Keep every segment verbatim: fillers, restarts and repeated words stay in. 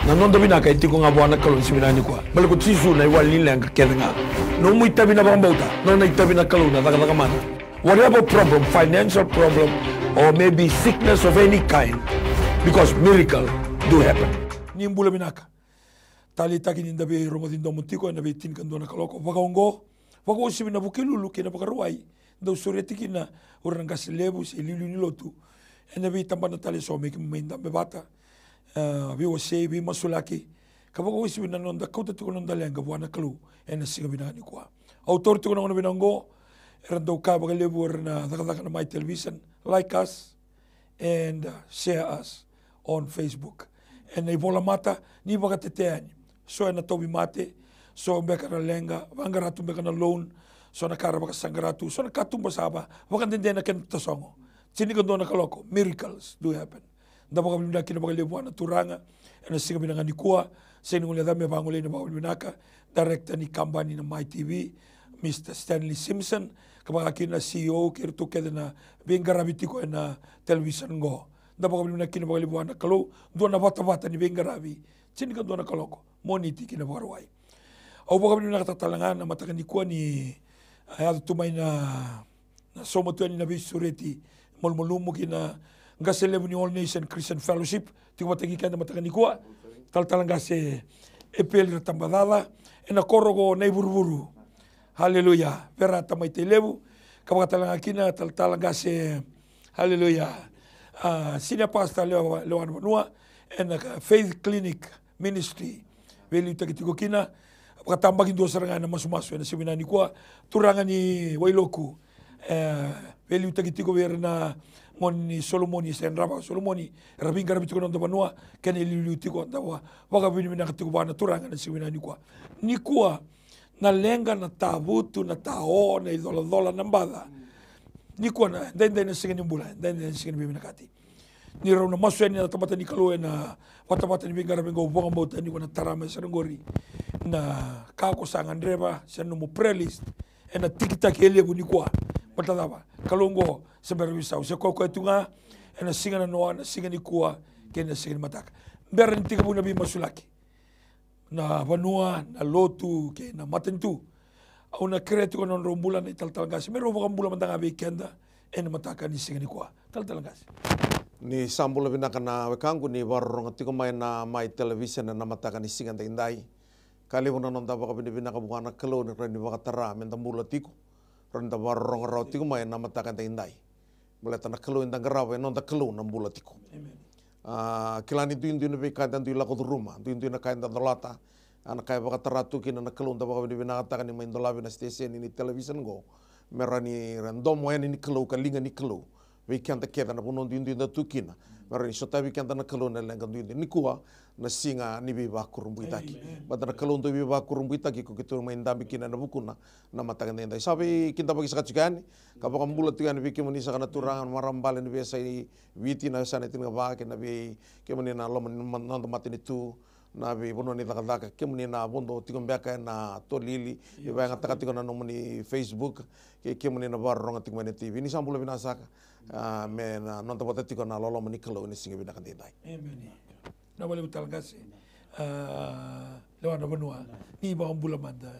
Na noda vinaka e tiko ga vua na Kalou ni siga vinaka nikua. Baleta ko Jisu na iwali ni leqa kece ga. Nomu itavi na vakabauta, nona itavi na Kalou na cakacaka mana. Whatever problem, financial problem, or maybe sickness of any kind, because miracle do happen. Ni bula vinaka. Taleitaki ni da veirogoci domo tiko ena veitinikadua na kaloko vakaoqo. Vakauasivi na Vukelulu kei na Vakarauwai, dau sureti kina o ira na qase levu se iliuliu ni lotu ena veitabana tale eso me keimami mai dabe vata, e, veiwasei, veimasulaki, ka vakauasivi na noda kauta tiko na noda leqa vua na Kalou ena siga vinaka nikua. Au taura tiko na gauna vinaka oqo, era dau kaya vakalevu o ira na cakacaka na Mai Television, like us, and, uh, share us on Facebook. Ena ivolamata ni vakatetea yani. So ena tauvimate, so beka na leqa, vaqara tu beka na loan, so na ka ra vakasaqara tu, so na katuba sa va, vakadede na kena tasogo. Tinikadua na kaloko, miracles do happen. Da vakavinavinaka kina vakalevu vua na Turaga ena siga vinaka nikua. Sega ni guilecavi me vagolei na vakavinavinaka director ni kabani na Mai T V, Mister Stanley Simpson, ka vaka kina na C E O kei iratou kece na veiqaravi tiko ena television qo. Da vakavinavinaka kina vakalevu vua na Kalou. Dua na vatavata ni veiqaravi, tinikadua na kaloko, Moniti ki na Vakarauwai. Au vakavinavinakataka tale ga na mataka nikua ni a yaco tu mai na na sauma tu yani na veisureti malumalumu ki na qase levu ni All Nation Christian Fellowship. Tiko vata kei keda mataka nikua, talatala qase Epeli Ratabacaca, ena koro ko Naivuruvuru. Haleluya. Vera Tamaitailevu, ka vaka tale ga kina talatala qase, haleluya, a, senior pastor Lewa, Lewa na Vanua, ena ka Faith Clinic Ministry. Veiliutaki tiko kina, vakatabakidua sara ga ena masumasu ena siga vinaka nikua. Turaga ni Wailoku, e, veiliutaki tiko vei ira na gone ni Solomoni se Drava Solomoni, era veiqaravi tiko na noda vanua, kena iliuliu tiko, da va, vakavinavinaka tiko vua na Turaga ena siga vinaka nikua. Nikua, na leqa, na tavutu, na tao, na icolacola, na baca. Nikua na daidai na siga ni bula, daidai na siga ni veivinakati. Ni rau na masu yani na tamata ni Kalou ena vatavata ni veiqaravi qo, vakabauta ni ko na tara mai sara qori na ka ko sa gadreva se na nomu prayer list ena tikitaki e levu nikua. Baleta cava? Kalou qo se bera veisau, se koya koya tu ga ena siga nanoa, na siga nikua kei na siga ni mataka. Bera ni tekivu na veimasulaki na vanua, na lotu kei na matanitu. Au na kerea tiko na nodrau bula na italatala qase me rau vakabula mada ga vei keda ena mataka ni siga nikua. Talatala qase. Ni sa bula vinaka na wekaqu ni vakarorogo tiko mai na Mai Television ena mataka ni siga daidai. Ka levu na noda vakavinavinaka vua na Kalou ni rawa ni vakatara me da bula tiko, rawa ni da vakarorogo rawa tiko mai ena mataka daidai. Baleta na Kalou eda qarava e noda Kalou na bula tiko. Amen. A, kila ni duidui na veika eda dui lako curuma, duidui na ka eda colata. A, na ka e vakatara tu kina na Kalou, da vakavinavinakataka ni mai dolavi na siteseni ni television qo me rawa ni ra domo yani ni Kalou ka liga ni Kalou vei keda kece na vanua duidui da tu kina. Me rawa ni sotavi keda na Kalou na leqa duidui nikua, na siga ni veivakurabuitaki. Amen. Baleta na Kalou dau veivakurabuitaki, ko keitou mai dabe kina ena vukuna na mataka daidai. Sa veikidavaki saka tiko yani ka vakabula tiko yani vei kemuni saka na turaga, na marama bale ni veiyasai Viti, na yasana e tinikava, kei na vei kemuni na loma ni ma-, noda matanitu, na veivanua ni cakacaka, kemuni na vodo tiko beka ena tolili, e vakayagataka tiko na nomuni Facebook, kei kemuni na vakarorogo tiko mai na T V. Ni sa bula vinaka saka, a, me na noda vata tiko na loloma ni Kalou ena siga vinaka daidai. Amen. Na vakalevu talatala qase, a, Lewa na Vanua, ni vakabula mada.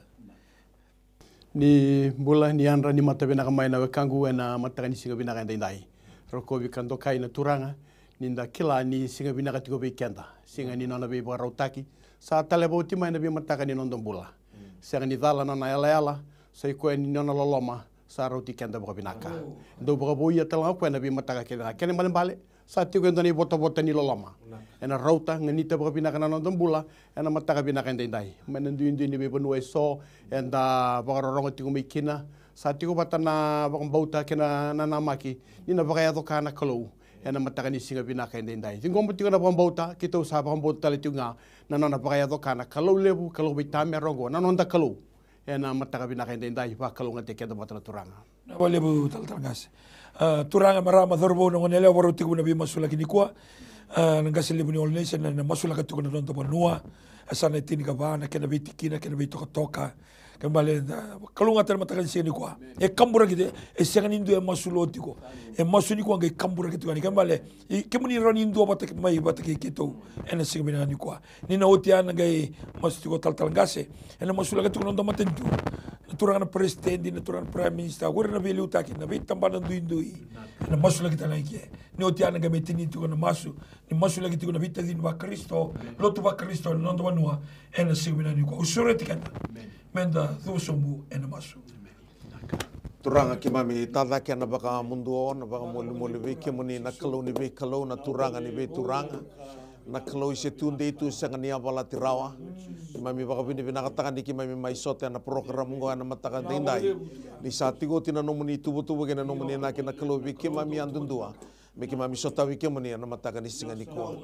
Ni bula, ni yadra, ni mata vinaka mai na wekaqu ena mataka ni siga vinaka edaidai. Rokovi ka dokai na Turaga, ni da kila ni siga vinaka tiko vei keda, siga ni nona veivakarautaki. Sa taleva oti mai na veimataka ni noda bula. Sega ni cala nona yalayala, sa i koya ni nona loloma sa rauti keda vakavinaka. Dau vakavouia tale ga o koya na veimataka kece ga. Kena ibalebale, sa tiko e dua na ivotavota ni loloma. Ena rauta, ganita vakavinaka na noda bula ena mataka vinaka edaidai. Mai na duidui ni veivanua eso eda vakarorogo tiko mai kina, sa tiko vata na vakabauta kei na nanamaki ni na vakayaco ka na Kalou ena mataka ni siga vinaka edaidai. Ciqoma tiko na vakabauta, keitou sa vakabauta tale tiko ga na nona vakayaco ka na Kalou levu, Kalou veitamera oqo, na noda Kalou. Ena mataka vinaka edaidai, vakalougatataki keda vata na Turaga. Na vakalevu talatala qase. A, turaga, marama, cauravou, na goneyalewa, vakarau tiko na veimasulaki nikua. A, na qase levu ni All Nation, na, na masulaka tiko na noda vanua. A, yasana e tinikava, na kena veitikina, kena veitokatoka, Kena ibalebale da kalougata ena mataka ni siga nikua. E kaburaki tiko, e sega ni dua e masu lo tiko. E masu nikua qai kaburaki tiko yani. Kena ibalebale, i kemuni rawa ni dua vata mai vata kei keitou ena siga vinaka nikua. Ni na oti ya na qai masu tiko talatala qase, ena masulaka tiko na noda matanitu, na turaga na peresitedi, na turaga na prime minister, ko ira na veiliutaki, na veitabana duidui, ena masulaki tale ga i ke. Ni oti ya na qai mai tini tiko na masu, ni masulaki tiko na veitacini vaKarisito, lotu vaKarisito ena noda vanua ena siga vinaka nikua. Au sureti keda meda cuva sobu ena masu. Turaga, keimami tacake ena vakamuduo na vakamolimoli vei kemuni, na Kalou ni veikalou, na Turaga ni veituraga, na Kalou e se tudei tu, sega ni yavalati rawa. Keimami vakavinavinakataka ni keimami mai sota ena program oqo ena mataka daidai. Ni sa tiko oti na nomuni tuvatuva kei na nomuni inaki, na Kalou, vei keimami yadudua, me keimami sotavi kemuni ena mataka ni siga nikua.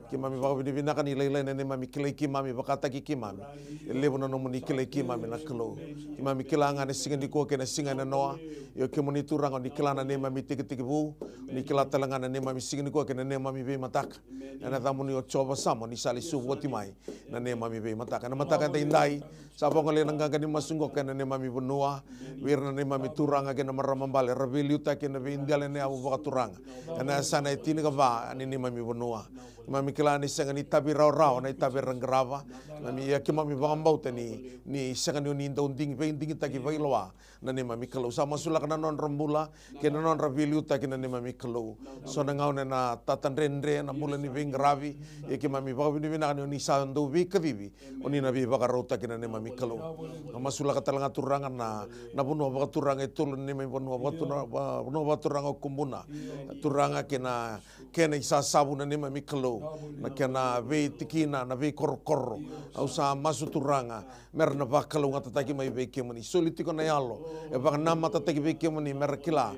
Keimami vakavinavinaka ni lailai na neimami kilai keimami vakataki keimami. E levu na nomuni kilai keimami, na Kalou. Keimami kila ga na siga nikua kei na siga ena noa. Io kemuni Turaga, ni kila na neimami tekitekivu, ni kila tale ga na neimami siga nikua kei na neimami veimataka. Ena yacamuni o Jiova Samoa, ni sa lesu oti mai na neimami veimataka ena mataka daidai. Sa vagolei na qaqa ni masu oqo kei na neimami vanua, vei ira na neimami turaga kei na marama bale era veiliutaki ena veidela ena yavu vakaturaga ena yasana e tinikava ni neimami vanua. Keimami kila ni sega ni itavi rawarawa na itavi era qarava. Keimami, ia keimami vakabauta ni, ni sega ni oni dau digi, veidigitaki vakailoa, na neimami Kalou. Sa masulaka na nodra bula kei na nodra veiliutaki, na neimami Kalou. So na gauna ena tatadredre na bula ni veiqaravi, ia keimami vakavinavinaka ni oni sa dau veikacivi, oni na veivakarautaki, na neimami Kalou. Na masulaka tale ga Turaga na, na vanua vakaturaga e tolu na neimami vanua vakatu-, na, va-, vanua vakaturaga o Kubuna, Turaga, kei na kena isasavu, na neimami Kalou, na kena veitikina, na veikorokoro. Au sa masu Turaga, mera na vakalougatataki mai vei kemuni. Soli tiko na yalo e vakanamatataki vei kemuni, mera kila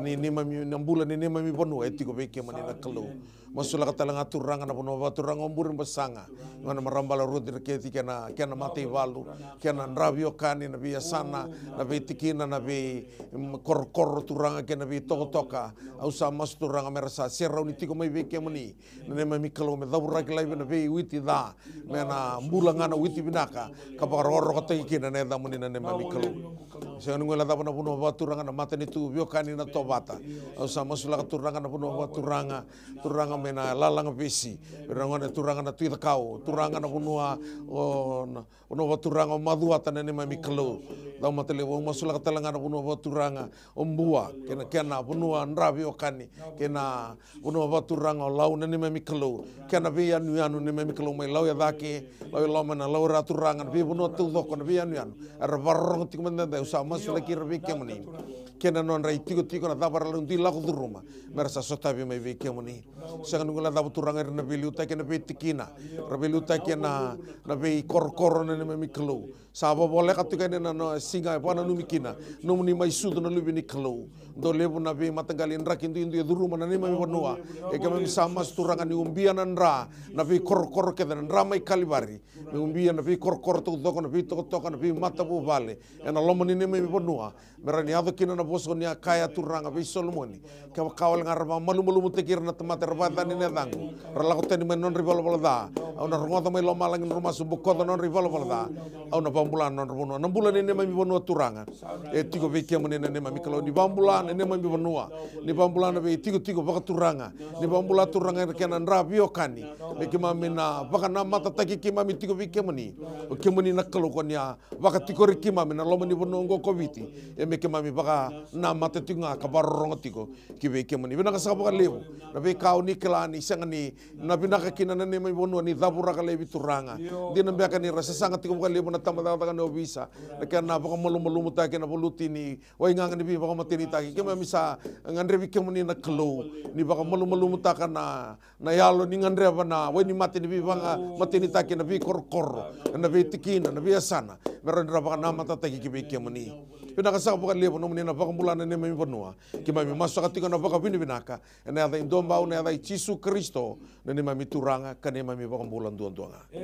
ni neimami, na bula ni neimami vanua e tiko vei kemuni, na Kalou. Masulaka tale ga Turaga na vanua vakaturaga o Burebasaga, gona marama bale Ruth Dreketi kei na, kei na mataivalu, kei na dra veiwekani, na veiyasana, na veitikina, na vei, mm, korokoro Turaga kei na veitokatoka. Au sa masu Turaga mera sa serauni tiko mai vei kemuni, na neimami Kalou, me cavuraki laivi na veiwiti ca, me na bula ga na witi vinaka, ka vakarokorokotaki kina na yacamuni, na neimami Kalou. Sega ni guilecava na vanua vakaturaga na matanitu veiwekani na Tovata. Au sa masulaka Turaga na vanua vakaturaga, Turaga, mai na Lalagavesi, ira gona Turaga na Tui Cakau, Turaga na vanua o, na vanua vakaturaga o Macuata, na neimami Kalou. Caumatalevu, au masulaka tale ga na vanua vakaturaga o Bua kei na kena vanua dra veiwekani, kei na vanua vakaturaga o Lau, na neimami Kalou, kei na veiyanuyanu, neimami Kalou, mai Lau e cake, Lau e loma, na Lau e ra Turaga, na veivanua taucoko, na veiyanuyanu era vakarorogo tiko mai daidai. Au sa masulaki ira vei kemuni, kei na nodra itikotiko, na cava era dui lako curuma, mera sa sotavi mai vei kemuni. Sega ni guilecava Turaga ira na veiliutaki ena veitikina, ra veiliutaki ena, na veikorokoro, na neimami Kalou. Sa vavoleka tiko yani na, na siga e vakananumi kina nomuni mai sucu na Luve ni Kalou. Dau levu na veimataqali draki duidui e curuma na neimami vanua. E keimami sa masu Turaga ni ubia na dra, na veikorokoro kece, na dra mai Kalivari. Me ubia na veikorokoro taucoko, na veitokatoka, na veimatavuvale ena loma ni neimami vanua. Me rawa ni yaco kina na vosa o ni a kaya Turaga vei Solomoni, kevaka wale ga ra vakamalumalumutaki ira na tamata era vakayacani na yacaqu, ra lako tani mai na nodra ivalavala ca, au na rogoca mai lomalagi na nodra masu, bokoca na nodra ivalavala ca, au na vakabula na nodra vanua. Na bula ni neimami vanua Turaga e tiko vei kemuni, na neimami Kalou. Ni vakabula na neimami vanua, ni vakabula na veitikotiko vakaturaga, ni vakabula Turaga ena kena dra veiwekani, me keimami na vakanamatataki keimami tiko vei kemuni. O kemuni na Kalou ko ni a vakatikori keimami na loma ni vanua oqo ko Viti, ia me keimami vakanamata tiko ga ka vakarorogo tiko ki vei kemuni. Vinaka saka vakalevu na veika o ni kila ni sega ni na vinaka kina na neimami vanua, ni cavuraka laivi Turaga. Dina beka ni ra sasaga tiko vakalevu na tabacakacaka ni ovisa, na kena vakamalumalumutaki na valuti ni waigaga ni veivakamatenitaki. Keimami sa gadrevi kemuni na Kalou, ni vakamalumalumutaka na na yalo ni gadreva na wainimate ni veivakamatenitaki ena veikorokoro, ena veitikina, na veiyasana, me rawa ni ra vakanamatataki ki vei kemuni. Vinaka saka vakalevu nomuni na vakabula na neimami vanua. Keimami masu saka tiko na vakavinavinaka ena yaca i Duabau, na yaca i Jisu Karisito, na neimami Turaga ka neimami Vakabula duadua ga.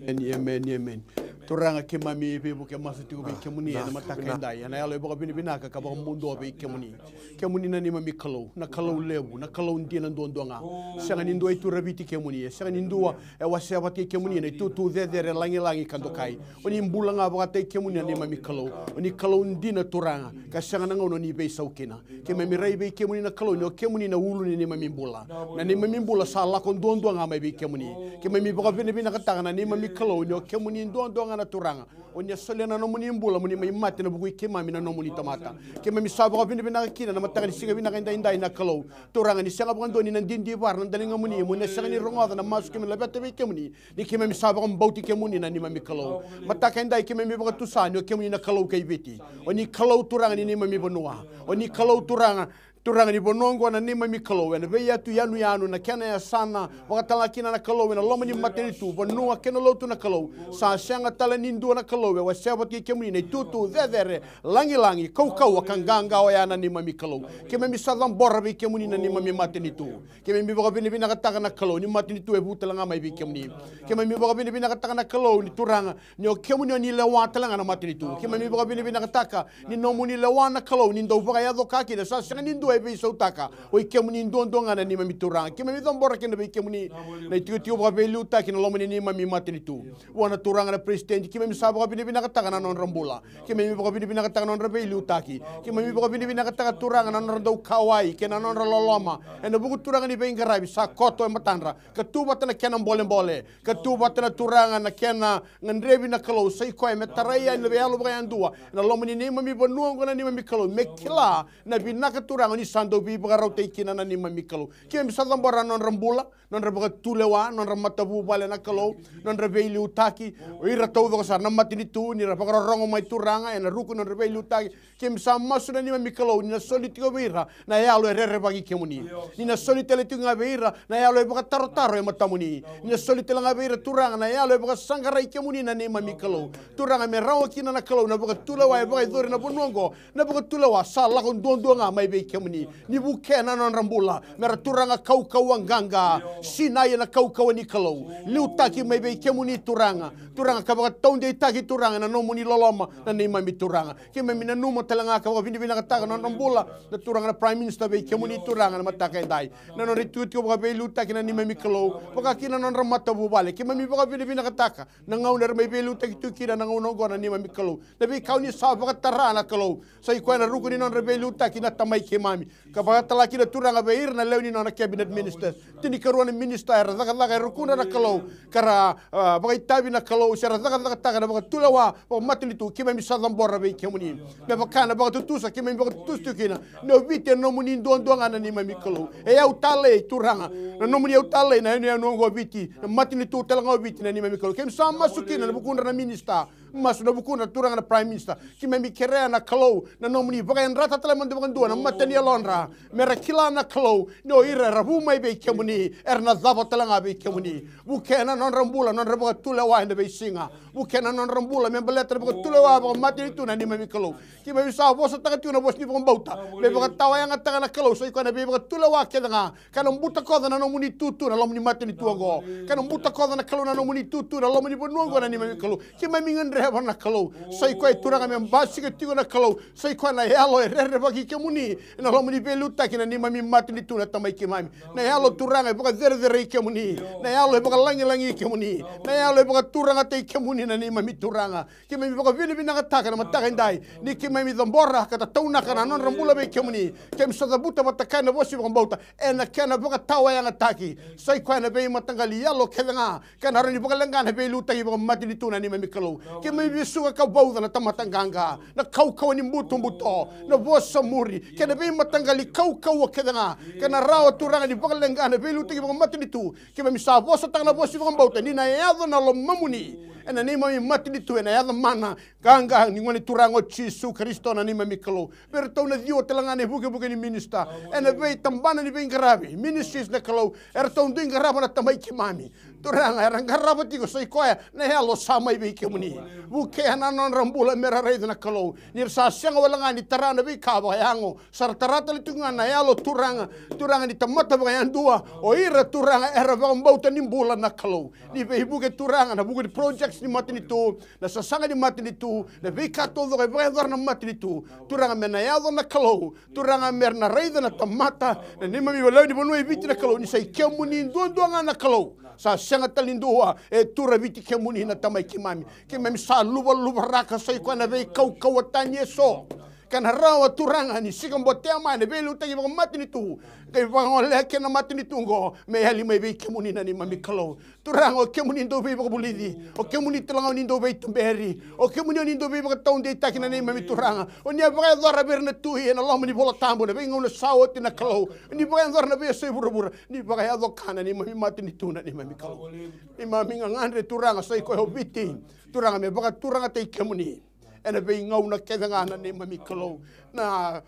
Emeni, emeni, emeni. Turaga, keimami veivuke masu tiko vei kemuni ena mataka edai, ena yalo e vakavinavinaka ka vakamuduo vei kemuni. Kemuni na neimami Kalou, na Kalou levu, na Kalou dina duadua ga. Sega ni dua e turaviti kemuni, e sega ni dua e wasea vata kei kemuni na itutu cecere, lagilagi ka dokai. O ni bula ga vakataki kemuni na neimami Kalou. O ni Kalou dina, Turaga, ka sega na gauna o ni veisau kina. Keimami rai vei kemuni na Kalou ni o kemuni na ulu ni neimami bula. Na neimami bula sa lako duadua ga mai vei kemuni. Keimami vakavinavinakataka na neimami Kalou ni o kemuni duadua ga na Turaga. O ni a solia na nomuni bula mo ni mai mate ena vuku i keimami na nomuni tamata. Keimami sa vakavinavinaka kina na mataka ni siga vinaka edaidai na Kalou. Turaga, ni sega vakadua ni na didivara na daligamuni mo ni na sega ni rogoca na masu keimami laveta vei kemuni. Ni keimami sa vakabauti kemuni na neimami Kalou. Mataka edai keimami vakatusa ni o kemuni na Kalou kei Viti. O ni Kalou, Turaga, ni neimami vanua. O ni Kalou, Turaga, Turaga, ni vanua oqo na neimami Kalou, ena veiyatu yanuyanu na kena yasana, vakatalega kina na Kalou ena loma ni matanitu, vanua kei na lotu na Kalou. Sa sega tale ni dua na Kalou e wasea vata kei kemuni na itutu cecere, lagilagi, kaukauwa ka qaqa oya na neimami Kalou. Keimami sa cabora vei kemuni na neimami matanitu. Keimami vakavinavinakataka na Kalou ni matanitu e vu tale ga mai vei kemuni. Keimami vakavinavinakataka na Kalou ni, Turaga, ni o kemuni o ni lewa tale ga na matanitu. Keimami vakavinavinakataka ni nomuni lewa na Kalou ni dau vakayaco ka kina, sa sega ni dua e veisautaka. O i kemuni duadua ga na neimami Turaga. Keimami cabora kina vei kemuni na itikotiko vakaveiliutaki ena loma ni neimami matanitu. Vua na Turaga na Peresitedi, keimami sa vakavinavinakataka na nodra bula. Keimami vakavinavinakataka na nodra veiliutaki. Keimami vakavinavinakataka, Turaga, na nodra dau kauwai kei na nodra loloma ena vuku, Turaga, ni veiqaravi sa koto e matadra, ka tu vata na kena bolebole, ka tu vata na, Turaga, na kena gadrevi na Kalou. Sa i koya me tarai yani na veiyalo vakayadua ena loma ni neimami vanua oqo na neimami Kalou, me kila na vinaka, Turaga, o ni sa dau veivakarautaki kina na neimami Kalou. Keimami sa cabora na nodra bula, nodra vakatulewa, nodra matavuvale na Kalou, nodra veiliutaki, o ira taucoko sara na matanitu, ni ra vakarorogo mai, Turaga, ena ruku ni nodra veiliutaki. Keimami sa masu na neimami Kalou ni na soli tiko vei ira na yalo e rerevaki kemuni. Ni na soli tale tiko ga vei ira na yalo e vakatarotaro e matamuni. Ni na soli tale ga vei ira, Turaga, na yalo e vakasaqarai kemuni na neimami Kalou. Turaga, me rawa kina na Kalou na vakatulewa e vakayacori na vanua oqo, na vakatulewa sa lako duadua ga mai vei kemuni. Ni vukea na nodra bula me ra, Turaga, kaukauwa qaqa, sinai ena kaukauwa ni Kalou, liutaki mai vei kemuni, Turaga. Turaga, ka vakataudeitaki, Turaga, ena nomuni loloma na neimami Turaga. Keimami nanuma tale ga ka vakavinavinakataka na nodra bula na Turaga na Prime Minister vei kemuni, Turaga, na mataka edai. Na nodra itikotiko vakaveiliutaki na neimami Kalou, vaka kina na nodra matavuvale. Keimami vakavinavinakataka na gauna era mai veiliutaki tu kina na gauna oqo na neimami Kalou. Na veika o ni sa vakatara na Kalou, sa i koya na ruku ni nodra veiliutaki na Tamai keimami. Ka vakatalega kina, Turaga, vei ira na lewe ni nona cabinet ministers. Tinikarua na minisita era cakacaka e rukudra na Kalou, ka ra, a, vakaitavi na Kalou, se ra cakacakataka na vakatulewa vakamatanitu, keimami sa cabora vei kemuni. Me vaka na vakatutusa keimami vakatutusa tiko kina, ni o Viti e nomuni duadua ga na neimami Kalou. E yau talei, Turaga, na nomuni yau talei na yanuyanu oqo o Viti, na matanitu tale ga o Viti na neimami Kalou. Keimami sa masu kina ena vukudra na minisita, masu ena vukudra, Turaga, na Prime Minister. Keimami kerea na Kalou na nomuni vakayadrata tale mada vakadua na mata ni yalodra, me ra kila na Kalou ni o ira era vu mai vei kemuni era na cava tale ga vei kemuni. Vukea na nodra bula na nodra vakatulewa ena veisiga. Vukea na nodra bula me baleta na vakatulewa vakamatanitu na neimami Kalou. Keimami sa vosataka tiko na vosa ni vakabauta me vakatawayagataka na Kalou, sa i koya na veivakatulewa kece ga, ka na butakoca na nomuni itutu na loma ni matanitu oqo, ka na butakoca na Kalou na nomuni itutu na loma ni vanua oqo na neimami Kalou. Keimami gadreva na Kalou, sa i koya, Turaga, me basika tiko na Kalou, sa i koya na yalo e rerevaki kemuni ena loma ni veiliutaki na neimami matanitu na Tamai keimami. Na yalo, Turaga, e vakacerecerei kemuni, na yalo e vakalagilagi kemuni, na yalo e vakaturagataki kemuni na neimami Turaga. Keimami vakavinavinakataka na mataka edai ni keimami cabora ka tataunaka na nodra bula vei kemuni. Keimami sa cavuta vata kaya na vosa ni vakabauta ena kena vakatawayagataki, sa i koya na veimataqali yalo kece ga ka na rawa ni vakaleqa na veiliutaki vakamatanitu na neimami Kalou. Keimami vesuka ka vauca na tamata qaqa, na kaukauwa ni butobuto, na vosa muri kei na veimataqali kaukauwa kece ga, ka na rawa, Turaga, ni vakaleqa na veiliutaki vakamatanitu. Keimami sa vosataka na vosa ni vakabauta ni na yaco na lomamuni ena neimami matanitu, ena yaca mana qaqa ni Gone Turaga o Jisu Karisito na neimami Kalou. Vei iratou na ciwa tale ga na ivukevuke ni minisita ena veitabana ni veiqaravi, ministries na Kalou, eratou dui qarava na Tamai keimami. Turaga, era qarava tiko, sa i koya na yalo sa mai vei kemuni. Vukea na nodra bula me ra raica na Kalou ni ra sa sega wale ga ni tara na veika vakayago, sa ra tara tale tiko ga na yalo, Turaga. Turaga, ni tamata vakayadua, o ira, Turaga, era vakabauta ni bula na Kalou. Ni veivuke, Turaga, na vuku ni projects ni matanitu, na sasaga ni matanitu, na veika taucoko e vakayacora na matanitu. Turaga, me na yaco na Kalou. Turaga, me ra na raica na tamata na neimami lewe ni vanua e Viti na Kalou, ni sa i kemuni duadua ga na Kalou. Sa sega tale ni dua e tu raviti kemuni na Tamai keimami. Keimami sa luvaluvaraka, sa i koya na veikaukauwa tani eso, ka na rawa, Turaga, ni sikabotea mai na veiliutaki vakamatanitu, ka i vakagolea kina na matanitu oqo me yali mai vei kemuni na neimami Kalou. Turaga, o kemuni dau veivakavulici, o kemuni tale ga o ni dau veituberi, o kemuni o ni dau veivakataudeitaki na neimami Turaga. O ni a vakayacora vei ira na tui ena loma ni Vola Tabu na veigauna sa oti na Kalou. O ni vakayacora na veiyasai vuravura, ni vakayaco ka na neimami matanitu na neimami Kalou. Neimami gagadre, Turaga, sa i koya o Viti, Turaga, me vakaturagataki kemuni ena veigauna kece ga na neimami Kalou. Na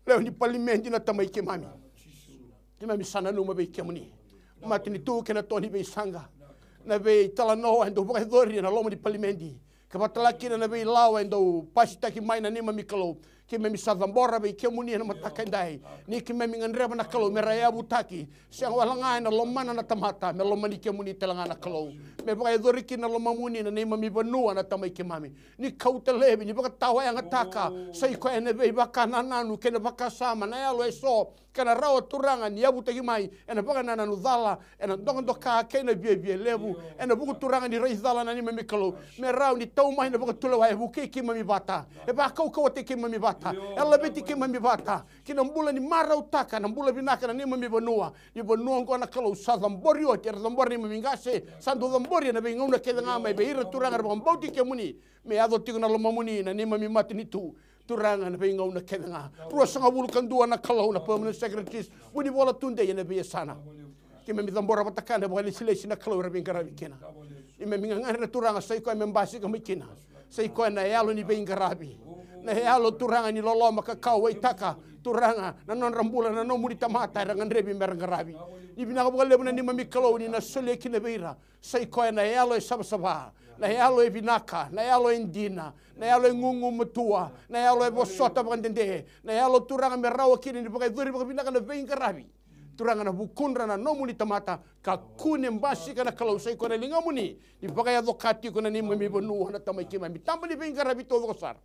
lewe ni palimedi na Tamai keimami, keimami sa nanuma vei kemuni. Matanitu kei na to ni veisaqa, na veitalanoa e dau vakayacori ena loma ni palimedi, ka vaka tale kina na veilawa e dau pasitaki mai na neimami Kalou. Keimami sa cabora vei kemuni ena mataka edai, ni keimami gadreva na Kalou me ra yavutaki, sega wale ga ena lomana na tamata, me lomani kemuni tale ga na Kalou. Me vakayacori kina na lomamuni na neimami vanua na Tamai keimami. Ni kauta laivi, ni vakatawayagataka, sa i koya ena veivakanananu kei na vakasama, na yalo eso, ka na rawa, Turaga, ni yavutaki mai ena vakanananu cala, ena dokadoka kei na viavia levu, ena vuku, Turaga, ni rai cala na neimami Kalou. Me rawa ni tau mai na vakatulewa e vukei keimami vata, e vakaukauwataki keimami vata, e laveti keimami vata ki na bula ni marautaka na bula vinaka na neimami vanua. Ni vanua oqo na Kalou sa cabori oti, era cabora na neimami qase, sa dau cabori ena veigauna kece ga mai vei ira, Turaga, era vakabauti kemuni. Me yaco tiko na lomamuni na neimami matanitu, Turaga, na veigauna kece ga. Ruasagavulu ka dua na Kalou, na permanent secretaries, vunivola tudei ena veiyasana. Keimami cabora vata kaya na vakalesilesi na Kalou era veiqaravi kina. Neimami gagadre na Turaga, sa i koya me basika mai kina, sa i koya na yalo ni veiqaravi, na yalo, Turaga, ni loloma ka kauwaitaka, Turaga, na nodra bula na nomuni tamata era gadrevi me ra qaravi. Ni vinaka vakalevu na neimami Kalou ni na solia kina vei ira, sa i koya na yalo e savasava, na yalo e vinaka, na yalo e dina, na yalo e gugumatua, na yalo e vosota vakadede, na yalo, Turaga, me rawa kina ni vakayacori vakavinaka na veiqaravi, Turaga, na vukudra na nomuni tamata, ka kune basika na Kalou, sa i koya na ligamuni ni vakayaco ka tiko na neimami vanua na Tamai keimami. Taba ni veiqaravi taucoko sara,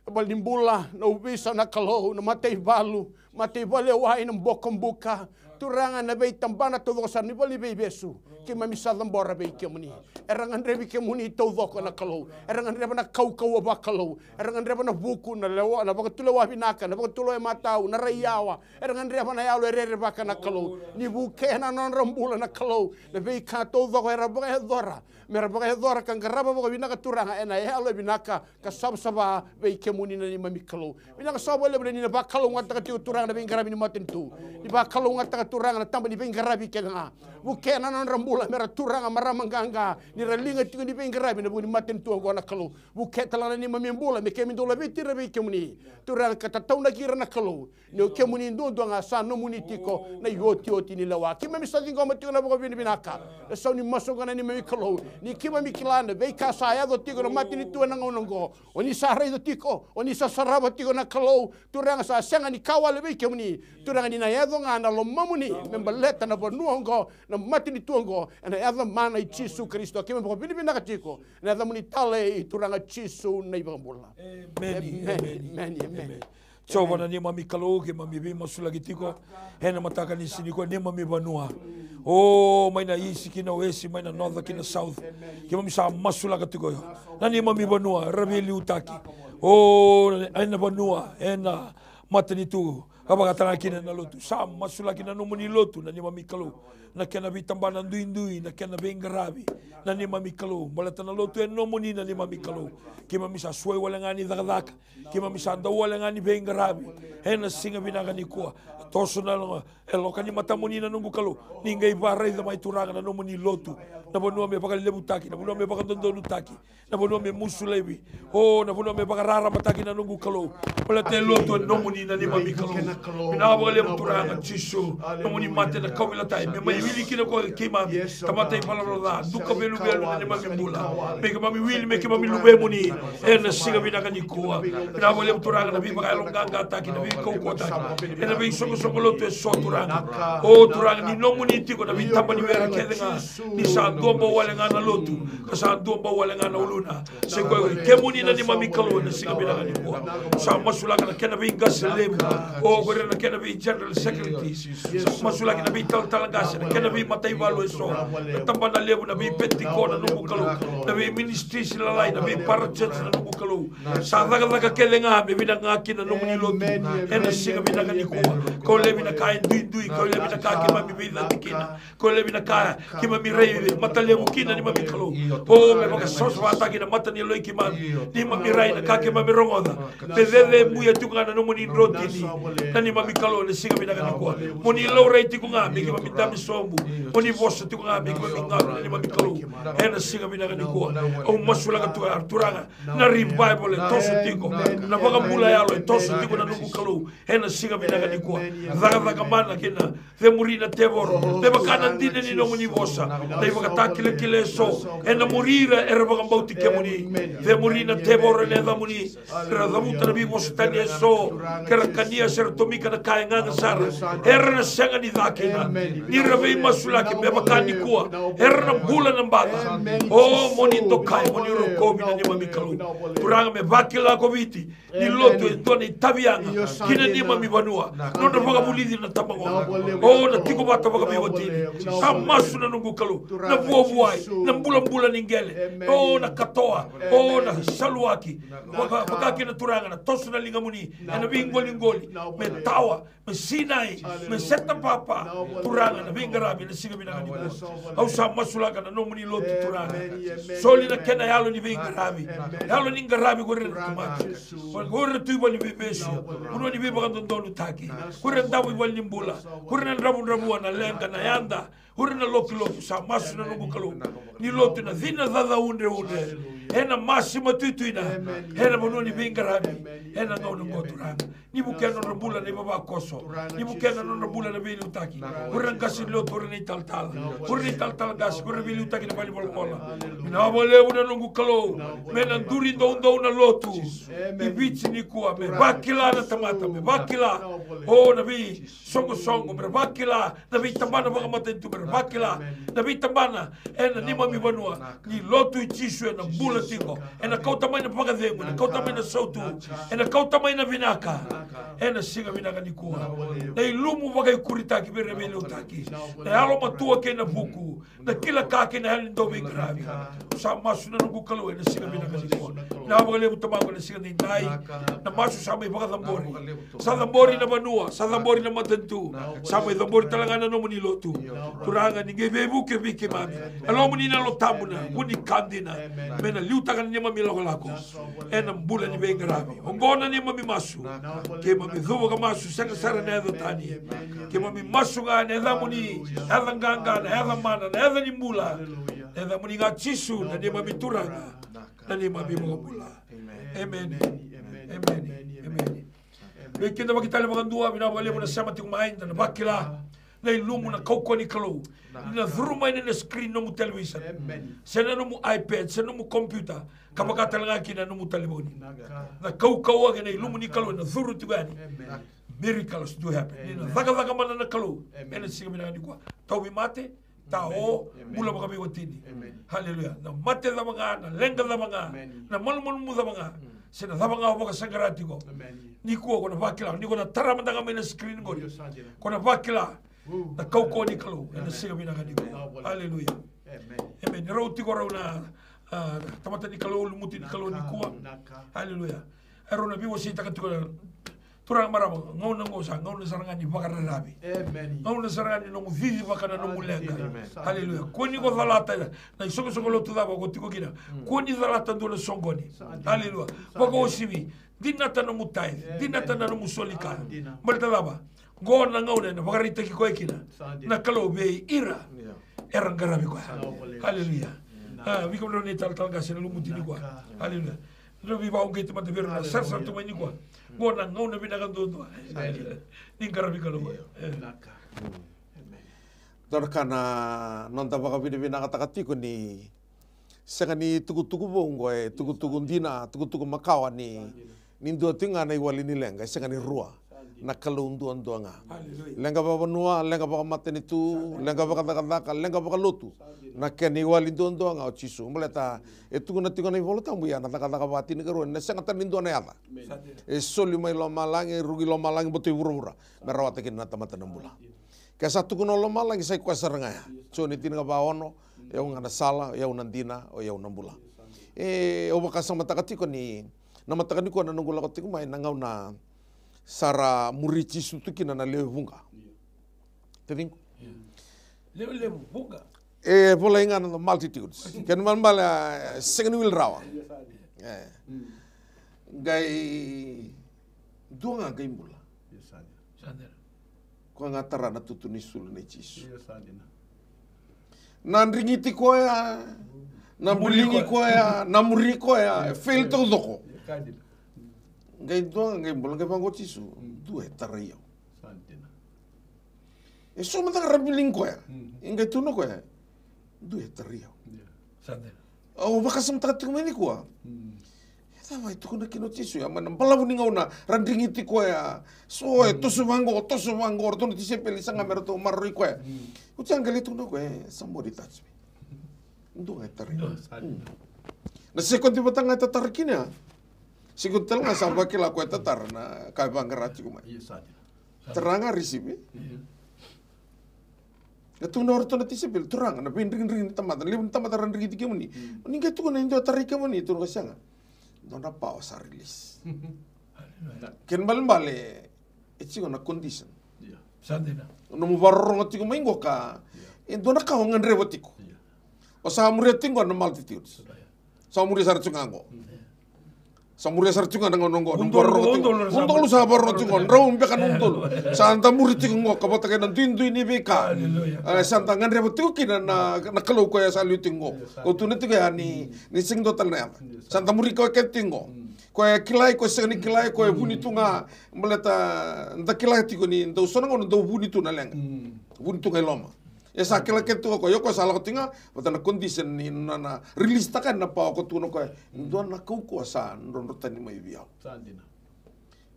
na valenibula, na ovisa na Kalou, na mataivalu, mataivale wai, na bokobuka, Turaga, na veitabana taucoko sara, ni valeniveivesu. Keimami sa cabora vei kemuni. Era gadrevi kemuni taucoko na Kalou. Era gadreva na kaukauwa vakalou. Era gadreva na vuku, na lewa, na vakatulewa vinaka, na vakatulewa e matau, na rai yawa. Era gadreva na yalo e rerevaka na Kalou. Ni vukea na nodra bula na Kalou, na veika taucoko era vakayacora, me ra vakayacora ka qarava vakavinaka, Turaga, ena yalo e vinaka ka savasava vei kemuni na neimami Kalou. Vinaka sara vakalevu ni na vakalougatataka tiko, Turaga, na veiqaravi ni matanitu. Ni vakalougatataka, Turaga, na taba ni veiqaravi kece ga. Vukea na nodra bula me ra, Turaga, marama qaqa ni ra liga tiko ni veiqaravi ena vuku ni matanitu oqo na Kalou. Vukea tale ga na neimami bula me keimami dau laveti ira vei kemuni, Turaga, ka tataunaki ira na Kalou. Ni o kemuni duadua ga sa nomuni tiko na iotioti ni lewa. Keimami sa ciqoma tiko na vakavinavinaka, na sau ni masu oqo na neimami Kalou. Ni keimami kila na veika sa yaco tiko na matanitu ena gauna oqo, o ni sa raica tiko, o ni sa sarava tiko na Kalou. Turaga, sa sega ni ka wale vei kemuni. Turaga, ni na yaco ga na lomamuni me baleta na vanua oqo, na matanitu oqo, ena yaca mana i Jisu Karisito. Keimami vakavinavinaka tiko ena yacamuni talei, Turaga Jisu na iVakabula. Emeni, emeni, emeni. Jiova na neimami Kalou, keimami veimasulaki tiko ena mataka ni siga nikua, neimami vanua. O, mai na east ki na west, mai na north ki na south, keimami sa masulaka tiko na neimami vanua era veiliutaki. O, ena vanua, ena matanitu, ka vaka tale ga kina na lotu. Sa masulaki na nomuni lotu na neimami Kalou, na kena veitabana duidui, na kena veiqaravi, na neimami Kalou. Baleta na lotu e nomuni na neimami Kalou. Keimami sa suai wale ga ni cakacaka, keimami sa dau wale ga ni veiqaravi ena siga vinaka nikua. Toso na lo-, e loka ni matamuni na noqu Kalou, ni qai varaica mai, Turaga, na nomuni lotu, na vanua me vakalevutaki, na vanua me vakadodonutaki, na vanua me musu laivi, o, na vanua me vakararamataki na noqu Kalou. Baleta e lotu e nomuni na neimami Kalou. Vinaka vakalevu, Turaga Jisu, nomuni mate na kauveilatai me mai Wili kina ko keimami, tamata ivalavala ca, duka veluvelu na neimami bula. Me keimami wili, me keimami luvemuni, ena siga vinaka nikua. Vinaka vakalevu Turaga na veivakayaloqaqataki, na veikaukauwataki ena veisoqosoqo lotu eso Turaga. O Turaga, ni nomuni tiko na veitaba ni were kece ga, ni sa dua bau wale ga na lotu, ka sa dua bau wale ga na uluna. Se koya kemuni na neimami Kalou ena siga vinaka nikua. Sa masulaka na kena veiqase levu, o koya na kena vei general secretaries. Sa masulaki na veitalatala qase, na kena veimataivalu eso, na tabana levu, na veipetiko na noqu Kalou, na veiministries lalai, na veipara church na noqu Kalou. Sa cakacaka kece ga me vinaka ga kina na nomuni lotu ena siga vinaka nikua. Kau levi na ka e duidui, kau levi na ka keimami veicati kina. Ko levi na ka keimami rai matalevu kina neimami Kalou. O me vakasavasavataki na mata ni yaloi keimami, neimami rai na ka keimami rogoca. Me cecemuya tiko ga na nomuni drotini na neimami Kalou ena siga vinaka nikua. Mo ni laurai tiko ga me keimami dabe sobu. Mo ni vosa tiko ga me keimami galu na neimami Kalou ena siga vinaka nikua. Au masulaka tu Turaga na revival e toso tiko, na vakabula yalo e toso tiko na noqu Kalou ena siga vinaka nikua. Cakacaka mana kina. Cemuri na tevoro me vaka na dina ni nomuni vosa. Na ivakatakilakila eso ena muri ira era vakabauti kemuni. Cemuri na tevoro ena yacamuni. Era cavuta na veivosa tani eso, ke ra kania se ra tomika na ka e gaga sara, era na sega ni ca kina. Ni ra veimasulaki me vaka nikua, era na bula na baca. O mo ni dokai, mo ni rokovi na neimami Kalou. Turaga, me vakila ko Viti ni lotu e dua na itavi yaga kina neimami vanua. Nodra vakavulici na tabagone, o na tiko vata vakaveiwatini. Sa masu na noqu Kalou, na vuavuai, na bulabula ni qele, o na katoa, o na saluaki. Vaka, vaka kina Turaga na toso na ligamuni ena veiqoliqoli, me tawa, me sinai, me seta papa. Turaga, na veiqaravi ena siga vinaka nikua. Au sa masulaka na nomuni lotu Turaga. Soli na kena yalo ni veiqaravi. Yalo ni qaravi ko ira na tamata, ko ira tu i valeniveivesu, vanua ni veivakadodonutaki, ko ira na davo i valenibula, ko ira na dravudravua, na leqa, na yada, ko ira na lokiloki. Sa masu na noqu Kalou ni lotu na cina cacaudreudre ena masi matuituina ena vanua ni veiqaravi ena gauna oqo Turaga. Ni vukea na nodra bula na ivavakoso. Ni vukea na nodra bula na veiliutaki. Ko ira na qase ni lotu, ko ira na italatala, ko ira na italatala qase, ko ira na veiliutaki na valenivolavola. Vinaka vakalevu na noqu Kalou, me na duri doudou na lotu i Viti nikua, me vakila na tamata, me vakila o na veisoqosoqo, me ra vakila na veitabana vakamatanitu, me ra vakila na veitabana ena neimami vanua. Ni lotu i Jisu ena bula tiko, ena kauta mai na vakacegu, ena kauta mai na sautu, ena kauta mai na vinaka ena siga vinaka nikua. Na ilumu vakaikuritaki vei ira na veiliutaki, na yalomatua kei na vuku, na kila ka kei na yalo ni dauveiqaravi. Sa masu na noqu Kalou ena siga vinaka nikua. Vinaka vakalevu Tamaqu ena siga nidai. Na masu sa mai vakacabori. Sa cabori na vanua, sa cabori na matanitu. Sa mai cabori tale ga na nomuni lotu. Turaga, ni qai veivuke vei keimami. Yalomuni na Yalo Tabu na vu ni ka dina, me na liutaka na neimami lakolako ena bula ni veiqaravi. Oqo na neimami masu. Keimami cuva ka masu, sega sara na yaca tani. Keimami masu ga ena yacamuni, yaca qaqa, na yaca mana, na yaca ni bula. Na yacamuni ga Jisu, na neimami Turaga, na neimami iVakabula. Emeni. Emeni. Emeni. Vei keda vakitale vakadua, vinaka vakalevu na sema tiko mai, da na vakila na ilumu, na kaukauwa ni Kalou. Ni na curu mai na screen nomu television, se na nomu iPad, se na nomu computer, ka vaka tale ga kina na nomu talevoni. Na kaukauwa kei na ilumu ni Kalou na curu tiko yani. Miracles do happen. Ni na cakacaka mana na Kalou ena siga vinaka nikua. Tauvimate, tao, bula vakaveiwatini. Haleluya. Na mate cava ga, na leqa cava ga, na malumalumu cava ga, se na cava ga o vakasaqara tiko, nikua ko na vakila. Ni ko na tara mada ga mai na screen qori, ko na vakila na kaukauwa ni Kalou ena siga vinaka nikua. Haleluya. Emeni. Rau tiko rau na, a, tamata ni Kalou, lumuti ni Kalou nikua. Haleluya. E rau na veiwaseitaka tiko na turaga, marama, gauna oqo sa gauna sara ga ni vakararavi. Gauna sara ga ni nomu cicivaka na nomu leqa. Haleluya. Kua ni ko calata na isoqosoqo lotu cava ko tiko kina. Kua ni calata dua na soqoni. Haleluya. Vakauasivi, dinata nomu tithe, dinata na nomu soli ka. Baleta cava? Qo na gauna ena vakaraitaki koya kina na Kalou vei ira era qaravi koya. Haleluya. A, vei kemudou na italatala qase na lumuti nikua. Haleluya. Drau veivakauqeti mada vei ira na sarasara tu mai nikua. Qo na gauna vinaka duadua ni qaravi Kalou. E. Dua na ka na noda vakavinavinakataka tiko ni sega ni tukutuku vou oqo, e tukutuku dina, tukutuku makawa ni, ni dua tiko ga na iwali ni leqa, e sega ni rua. Na Kalou duadua ga. Leqa vakavanua, leqa vakamatanitu, leqa vakacakacaka, leqa vakalotu. Na kena iwali duadua ga o Jisu. Baleta e tukuna tiko na iVola Tabu, ia na Cakacaka va tinikarua, na sega tale ni dua na yaca e soli mai lomalagi, e ruki lomalagi, boto i vuravura, me rawata kina na tamata na bula. Ke sa tukuna o lomalagi, sa i koya sara ga ya. Joni tinikava ono, o yau ga na sala, o yau na dina, o yau na bula. E, au vakasamataka tiko ni na mataka nikua na noqu lako tiko mai, na gauna sa ra muri Jisu tu kina na lewe vuqa. Taciqu? Lewe, lewe vuqa. E volai ga na multitudes. Kena ibalebale, e sega ni wili rawa. E. Qai dua ga qai bula. Sa dina. Koya ga tara na tutu ni sulu nei Jisu. Sa dina. Na drigiti koya, na buligi koya, na muri koya, e fail taucoko. Qai dua ga qai bula, qai vaqo Jisu. Dua e tarai au. Sa dina. E so mada ga ra biligi koya. E qai tukuna o koya, dua e tarai au. Sa dina. Au vakasamataka tiko mai nikua. E cava e tukuna kina o Jisu ya, mai na balavu ni gauna ra drigiti koya. So e toso vaqo, toso vaqo, ratou na tisaipeli saga me ratou maroroi koya. Oti ya qai lai tukuna o koya, e, somebody touch me. Dua ga e tarai au. Na sekodi vata ga e tatara kina ya. Sekodi tale ga sa vakila o koya e tatara na ka e vaqara tiko mai. Tara ga receive. E tukuna o ratou na tisaipeli, Turaga, na veidrigidrigi ni tamata, na levu ni tamata ra drigiti kemuni. Ni qai tukuna e dua tarai kemuni, tukuna o koya sega. Dua na power sa release. Kena ibalebale, e tiko na condition. Sa dina. Nomu vakarorogo tiko mai qo ka, e dua na ka o gadreva tiko. O sa muria tiko qo na multitudes. Sa muria sara tiko ga qo. Sa muria sara tiko ga na gauna qo. Udolu sa vakarorogo tiko qo. Drau beka na udolu. Sa da muri tiko qo ka vata kei na duidui ni veika. E, sa da gadreva tiko kina na, na Kalou koya sa liu tiko qo. Ko tukuna tiko ya ni, ni sega ni dua tale na yaca. Sa da muri koya kece tiko qo. Koya e kilai, koya e sega ni kilai, koya e vuni tu ga. Baleta da kila tiko ni dau so na gauna dau vuni tu na leqa. Vuni tu ga i loma. E sa kila kece tu ga o koya, ia o koya sa lako tiko ga vata na condition ni na, na release taka na power ko tukuna o koya. E dua na kaukauwa sa drodro tani mai vei au. Sa dina.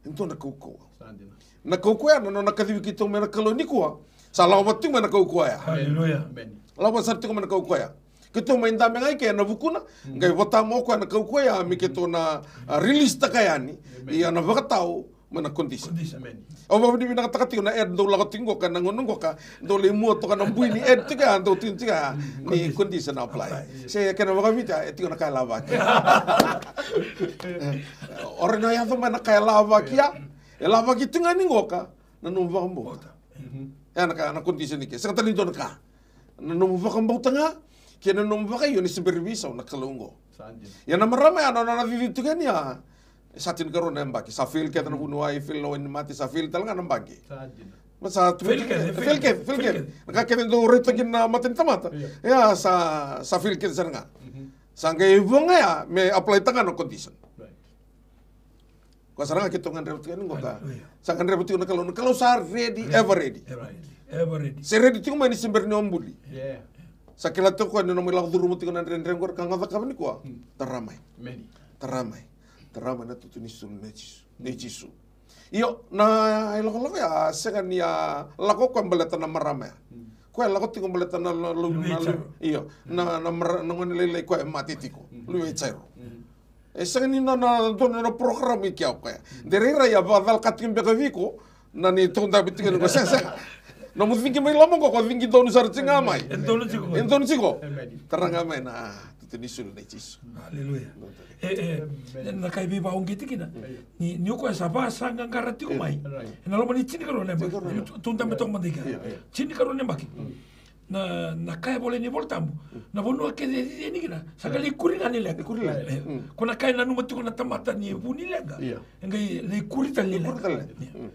E dua na kaukauwa. Sa dina. Na kaukauwa ya na nona kacivi keitou mai na Kalou nikua. Sa lako vata tiko mai na kaukauwa ya. Hallelujah. Amen. Lako vata sara tiko mai na kaukauwa ya. Keitou mai dabe ga i ke ena vukuna, qai vota mai o koya na kaukauwa ya me keitou na, a, release taka yani. Amen. Ia na vakatau mai na condition. Condition. Amen. Au vakavinavinakataka tiko na ad dau lako tiko qo ka na gauna qo ka dau lai mua toka na bui ni ad tiko ya, dau tiko ya ni condition apply. Apply, yes. Se kena vakaviti e tiko na ka e lavaki. O rai na yaco mai na ka e lavaki ya. E lavaki tiko ga ni qo ka na nomu vakabauta. Bauta. Mhm. Ya na ka, na condition i ke. Sega tale ni dua na ka. Na nomu vakabauta ga kei na nomu vakaio ni se bera ni veisau na Kalou oqo. Sa dina. Ia na marama ya na nona cici tiko yani ya. Sa tinikarua na yabaki. Sa fail kece na vuniwai, fail na wainimate, sa fail tale ga na baqe. Sa dina. Ma sa fail kece, fail kece, fail kece. Na ka kece dau raitaki na mata ni tamata. Ia. Ia sa, sa fail kece sara ga. Mhm. Sa qai vo ga ya me apply taka na condition. Right. Koya sara ga keitou gadreva tiko yani qo ka. Hallelujah. Sa gadreva tiko na Kalou, na Kalou sa ready, ever ready. Ever ready. Ever ready. Se ready tiko mai ni se bera ni o buli. Yeah. Sa kila tiko o koya ni na mai lako curuma tiko na dredre qori ka ga cakava nikua. Hmm. Tara mai. Amen. Tara mai. Tara mai na tutu ni sulu nei Jisu. Nei Jisu. Io, na ilakolako ya, sega ni a lako o koya baleta na marama ya. Hmm. Koya lako tiko baleta na lo-, lo-, na lo-, io, na, na mara-, na gone lailai koya e mate tiko. Hmm. Luve i Jairo. Hmm. E sega ni na, na, dua na, na program i kea o koya. De rairai a vakacalaka tiko beka vei iko na ni taudabe tiko ni ko sega, sega. Nomu cigi mai loma qo, ko cigi donu sara tiko ga mai. E donu tiko. E donu tiko. Amen. Tara ga mai na tutu ni sulu nei Jisu. Aleluya. E, e, na kai veivauqeti kina. Ni, ni o koya sa vasaqaqara tiko mai. Right. Ena loma ni tinikarua na yabaki. Tinikarua. Taudabe toka mada i kea. Io, io. Tinikarua na yabaki. Mm. Na, na ka e volai ena iVolatabu, na vanua kece e cici yani kina, sa qai lai kuri ga ni leqa. Kuri leqa. E, mm. Ko na ka e nanuma tiko na tamata ni vu ni leqa. Io. E qai lai kuri tale ni leqa. Kuri tale ni leqa. Io. Mm.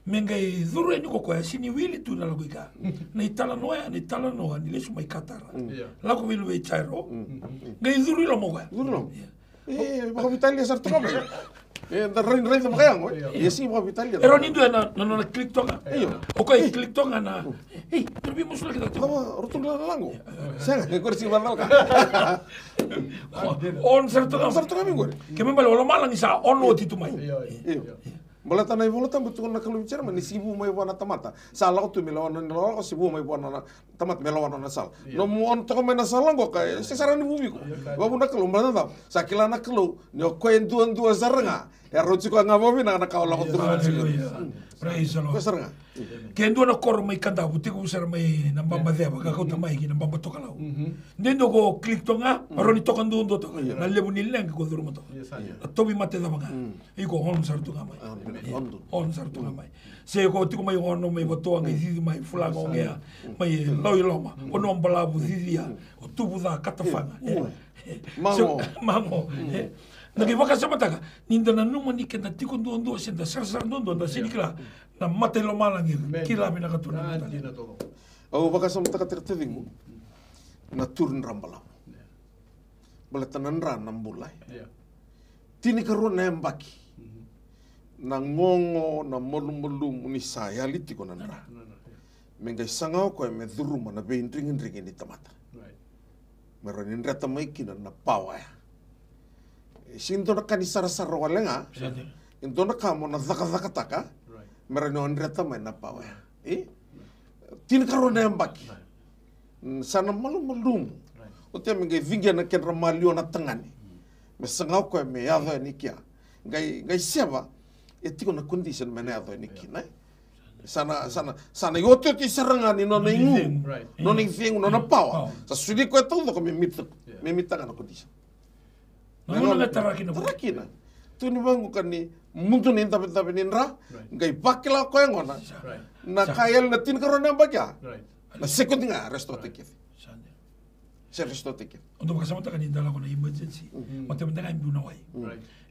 Me qai curu yani ko koya, sega ni wili tu na lako i kea. Mm. Na italanoa ya, na italanoa ni lesu mai Katara. Mm. Io. Lako vei luve i Jairo. Mm. Qai curu i loma o koya. Curu i loma. Io. E, vakavitalia sara tu ga mai. E da rai, raica vakayago, e. Io. Ia sigi vakaveitalia. E rawa ni dua na, na, na click toka. Io. O koya e click toka na, ei, dua vei masulaki toka. Cava, ratou na lago. Sega, e qori sigi vakalalaka. On sara toka. On sara toka mai qori. Ke me bale o lomalagi sa on oti tu mai. Io, io. Io. Baleta na iVola Tabu tukuna na Kalou vei Jeremaia ni sigi vu mai vua na tamata. Sa lako tu me lawa na, na lako, sigi vu mai vua na, na tamata me lawa na nona sala. Io. Nomu on toka mai na sala qo ka, e, se sara ni vuvi iko. Io, ka. Vavuna Kalou, baleta na cava? Sa kila na Kalou ni o koya e duadua sara ga. E rauti koya ga vakavinaka na ka o lako curuma tiko. Hallelujah. Praise the Lord. Koya sara ga. Ke dua na koro mai Kadavu, tekivu sara mai na baba ceva, ka kauta mai ki na baba tokalau. De dua ko click toka ga, rawa ni toka duadua toka. Io. Na levu ni leqa ko curuma toka. Io, sa. Na tauvimate cava ga. Iko on sara tu ga mai. On, on tu. On sara tu ga mai. Se ko tiko mai Ono, mai Vatoa, qai cici mai Fulaga, Ogea, mai Lauiloma, Vanua Balavu, Cicia, o Tuvuca, Katafaga. Mago. Mago. Na qai vakasamataka ni da nanuma ni keda tiko duadua se da sarasara duadua, da sega ni kila na mata i lomalagi. Kila vinaka tu na mata. Au vakasamataka tiko, taciqu, na turu ni dra balavu. Baleta na dra na bula. Tinikarua na yabaki na gogo, na malumalumu ni sa yali tiko na dra. Me qai saga o koya me curuma na veidrigidrigi ni tamata. Me rawa ni dreta mai kina na pawa ya. E sega ni dua na ka ni sarasara wale ga. E dua na ka mo na cakacakataka. Me rawa ni o dreta mai na pawa ya. E? Tinikarua na yabaki. Sa na malumalumu. Oti ya me qai ciqia na kedra maliwa na tagane. Me saga o koya me yaco yani kea. Qai, qai seva, e tiko na condition me na yaco yani kina. Sa na, sa na, sa na iotioti sara ga ni nona icegu. Nona icegu, nona pawa. Sa soli koya taucoko me mita, me mita ga na condition. Na gauna ga e tara kina. Tara kina. Tu ni vaqo ka ni mudu na idavedave ni dra, qai vakila o koya gona. Na ka yali na tinikarua na yabaki ya. Na second ga, restore-taki kece. Se restore-taki kece. O dau vakasamataka ni da lako na emergency. Matamata ga e biu na wai.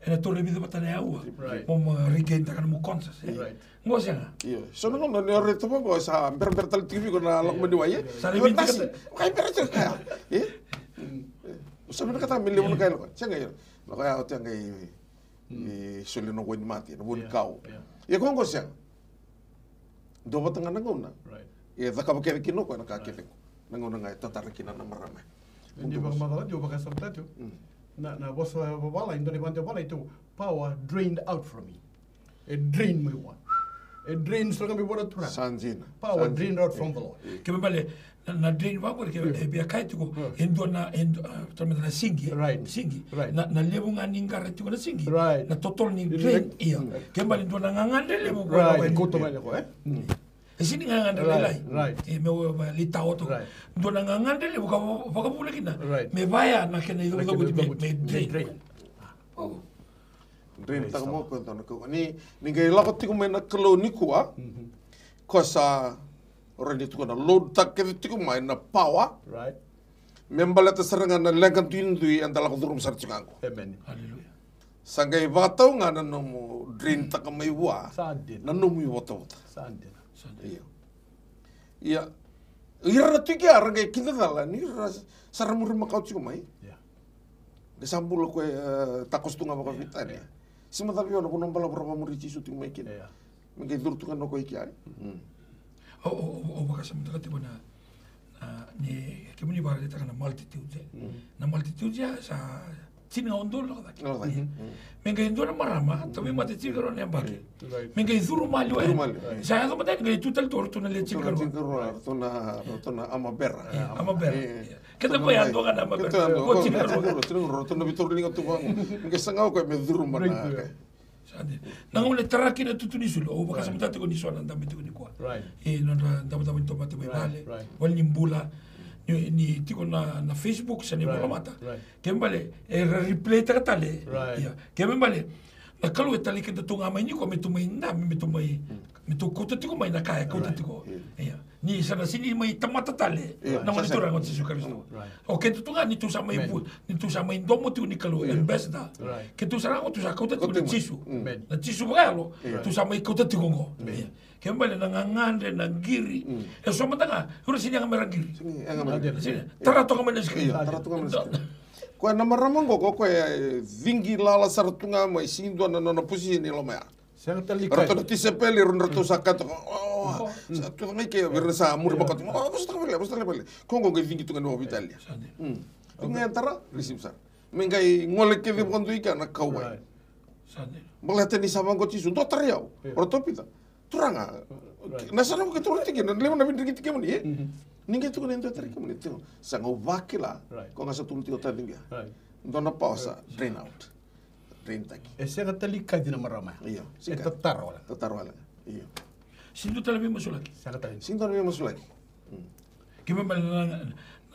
Ena taura e vica vata na aua. Mo, mo regain-taka na mo conscious, e. Qo sega. Io. So na gauna ni o raica vaqo sa berabera tale tiko vei iko na lako mai ni wai, e? Sa na vei tiko. Vakaibera tiko kaya. E? Sa vinakata me levu na ka e lako. Sega, io. Na koya oti ya qai, e, soli na wainimate, na vuanikau. Ia ko qo sega. Dua vata ga na gauna. E cakava kece kina o koya na ka kece qo. Na gauna ga e tatara kina na marama. Ni vakamacala tiko, vakasamataka tiko. Na, na vosa vavalagi, dua na ivakadewatani tiko, power drained out from me. E drain mai vua. E drain sara ga mai vua na Turaga. Sa dina. Power drained out from the Lord. Ke me bale, na, na drain vaqori ke, e via kaya tiko, e dua na, e dua, ah, tale mada na sinki, e? Sinki. Na, na levu ga ni qara tiko na sinki. Na totolo ni drain, ia. Ke bale dua na gagadre levu ko e kauta mai lako, e? E sega ni gagadre lailai. E me o, me lai tao toka. Dua na gagadre levu ka va-, vakavuna kina. Me vaya na kena icavacava me, me drain. Drain-taka mai o koya e dua na ka. Ni, ni qai lako tiko mai na Kalou nikua, ko sa rawa ni tukuna, load-taka kece tiko mai na power. Me baleta sara ga na leqa duidui eda lako curuma sara tiko qo. Sa qai vakatau ga na nomu drain-taka mai vua na nomu ivotavota. Io. Ia, ira na Tui Kea ra qai kidacala ni ra sa ra muri makawa tiko mai. Qai sa bula ko e, e, takoso tu ga vakaveitalia. Sega ni macala vei au na vanua balavu ra vakamuri Jisu tiko mai kina. Me qai curu tu ga na ko i kea. Au, au, au, au vakasamataka tiko na, na, ni kemuni vakaraitaka na multitude, e. Na multitude ya sa tini ga udolu lako cake. Me qai dua na marama tauvimate tinikarua na yabaki. Me qai curu maliwa. Sa yaco mada ni qai tu tale tu o ratou na lewe tinikarua. Ratou na, ratou na armor bearer. Armor bearer. Keda qo ya dua ga na armor bearer. Ko tinikarua. Ratou na veitauriliga tu vaqo. Me qai saga o koya me curu mai na. Sa dina. Na gauna e tara kina na tutu ni sulu, au vakasamataka tiko ni so na dabe tiko nikua. E, nodra davodavo ni tomate mai vale, vale ni bula, ni, ni tiko na, na Facebook se na ivolamata. Ke me bale, era replay-taka tale. Ia. Ke me bale, na Kalou e talai keda tu ga mai nikua me tu mai dabe, me tu mai, me tu kauta tiko mai na ka e kauta tiko. Ia. Ni sa na sega ni mai tamata tale na Gone Turaga o Jisu Karisito. O keda tu ga ni tu sa mai vu, ni tu sa mai domo tiko ni Kalou, ambassador. Keda tu sara ga tu sa kauta tiko na Jisu. Na Jisu vakayalo, tu sa mai kauta tiko qo. Ia. Ke me bale na gagadre, na qiri. E so mada ga, ira sega ni yaga me ra qiri. Sega ni yaga me ra qiri. Tara toka mai na screen. Io, tara toka mai na screen. Koya na marama qo, ko koya e cigi lala sara tu ga mai, sega ni dua na nona position e loma ya. Sega tale ni kaya. Ratou na tisaipeli, ratou sa kaya toka, "O, sa tu ga i ke," vei ira na sa muri baka tu, "O, vosa tale vale, vosa tale vale." Ko qo qai cigi tu ga ni vakavitalia. Sa dina. Mm. Sa dina. Tiko ga e tara, receive sara. Me qai gole kece vakadua i kea na kauwai. Right. Sa dina. Baleta ni sa vaqo o Jisu, "Dou tarai au." Yeah. Ratou, Pita, "Turaga, right, na yasana qo keitou raica tiko kina, levu na veidrikiti kemuni, e?" Mhm. Ni qai tukuna e dua, "Tarai kemuni." Tiko, "Sa qai vakila, right, ko ga sa tukuna tiko o taciqu ya." Right. Dua na pawa sa, right, drain out. Drain taki. E sega tale ni kaci na marama ya. Io, e sega. Tatara wale. Tatara wale. Io. Sega ni dua tale veimasulaki. Sega tale. Sega ni dua na veimasulaki. Mm. Keimami na, na,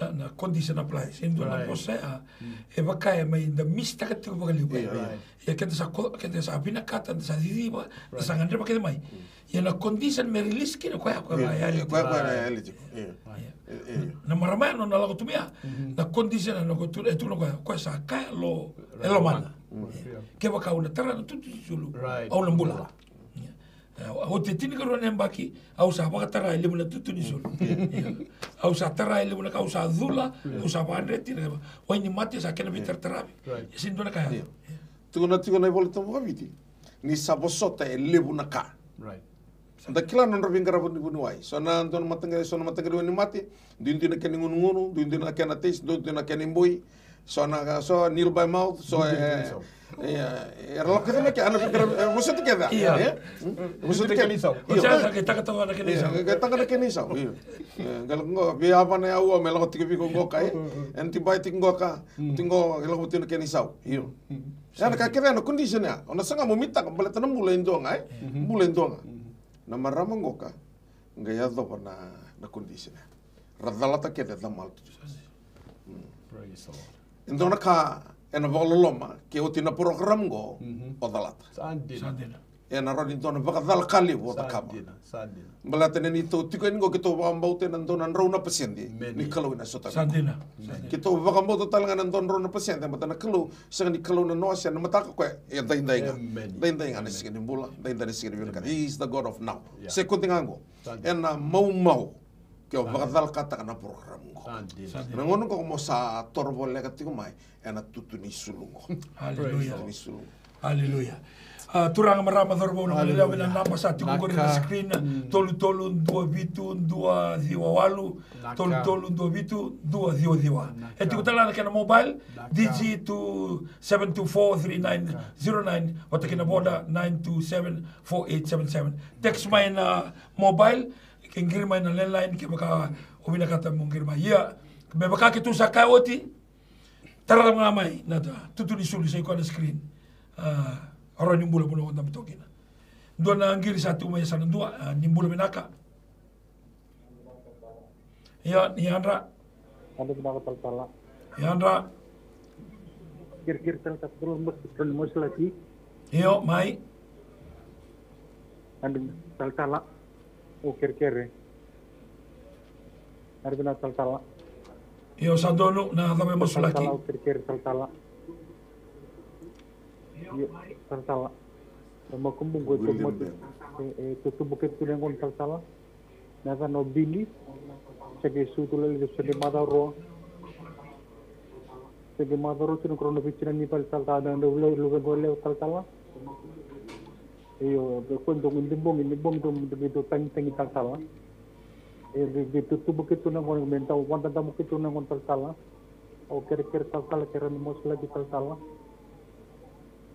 na, na condition apply. Sega ni dua na, right, vosa ya, mm, e vaka e mai da mistaka tiko vakalevu. Io, io. Right. Ia keda sa ko-, keda sa vinakata, da sa ciciva, da sa, right, gadreva kece mai. Mm. Ia na condition me release kina koya, koya, io, na yali, koya, koya na yali tiko. Io. Io. Io, io. Na marama ya nona lako tu mai ya. Mhm. Na condition na ko tu, e tukuna koya, koya sa kaya lo, e lomana. Mm. Io. Kevaka au na tara na tutu ni sulu, right, au na bula. Io. E, oti e tinikarua na yabaki, au sa vakatara e levu na tutu ni sulu. Io. Au sa tara e levu na ka, au sa cula, io, au sa vakadreti, na ka, wainimate sa kena veitarataravi. Right. E sega ni dua na ka ya. Io. Tukuna tiko na iVolatabu vakaViti ni sa vosota e levu na ka. Right. Da kila na nodra veiqaravi vuniwai. So na dua na mataqali, so na mataqali wainimate, duidui na kena igunugunu, duidui na kena taste, duidui na kena iboi. So na, so nil by mouth, so, duidui na, e, kena isau. Ia, era lako kece mai kea, na veiqaravi, e, vosoti kece. Ia. E? Hmm? Vosoti kece. Kena isau. Io. Sa qai taka toka na kena isau. Ia, qai taka na kena isau, io. E, qai lako qo, vei yavana ya ua, me lako tiko vei iko qo ka, e? Mm, mm, mm. Antibiotic qo ka, mm, tiko qo, qai lako vata na kena isau, io. Mm, mm. Ia na ka kece na condition ya. O na saga mo mitaka baleta na bula e dua ga, e? Mhm. Bula e dua ga. Mhm. Na marama qoka qai yacova na, na condition ya. Ra calata kece, camal tu. Mm. Praise the Lord. E dua na ka ena vakaloloma, ke oti na program qo, mhm, o calata. Sa dina. Sa dina. Ena rawa ni dua na vakacala ka levu o cakava. Sa dina, sa dina. Baleta na neitou tiko yani qo, keitou vakabauta ena dua na drau na pasede. Amen. Ni Kalou ena sotavi. Sa dina. Amen. Keitou vakabauta tale ga ena dua na drau na pasede, baleta na Kalou sega ni Kalou na noa se na mataka, o koya e daidai ga. Amen. Daidai ga na, amen, siga ni bula, daidai na siga ni vinakata. Amen. He is the God of now. Yeah. Sa koya ga qo. Sa dina. Ena maumau ke o, sa dina, vakacalakataka na program qo. Sa dina. Sa dina. Na gauna qo mo sa toro voleka tiko mai ena tutu ni sulu qo. Hallelujah. Tutu ni sulu qo. Hallelujah. A, turaga, marama, cauravou, na, hallelujah, gone yalewa, na naba sa tiko qori na, naka, screen, mm, tolu tolu dua vitu dua ciwa walu, naka, tolu tolu dua vitu dua ciwa ciwa. Naka. E tiko tale ga na kena mobile, naka, Digi to seven two four three nine zero nine, naka, vata kei na Voda nine two seven four eight seven seven. Text mai na mobile, ke qiri mai na landline, kevaka o vinakata mo qiri mai. Ia, me vaka keitou sa kaya oti, tara ga mai na ta-, tutu ni sulu sa i koya na screen. A, rawa ni bula, bula o dabe toka kina. Dua na qiri sa tu mai, sa na dua, a, ni bula vinaka. Io, ni yadra. Yadra vinaka talatala. Yadra. Kerekere talatala, talatala, mo-, mo-, mo-, slaki. Io, mai. Yadra talatala. O kerekere. Yadra vinaka talatala. Io, sa donu, na cava e masulaki? Talatala, o kerekere talatala. Io, talatala. O makubuqu e tubu, e, e tutubu kece tu na yaqona talatala. Na yacana o Bili. Sa qai sucu lailai, sa qai macawa rua. Sa qai macawa rua tu na koro na vitu na ni vale talatala, na, na luve, luvequ yalewa talatala. Io, o koya dau qai bogi, ni bogi dau, dau, dau tagitagi talatala. E, qai, qai tutubu kece tu na yaqona, me dau vakadadamu kece tu na yaqona talatala. Au kerekere talatala, kerea ni masulaki talatala.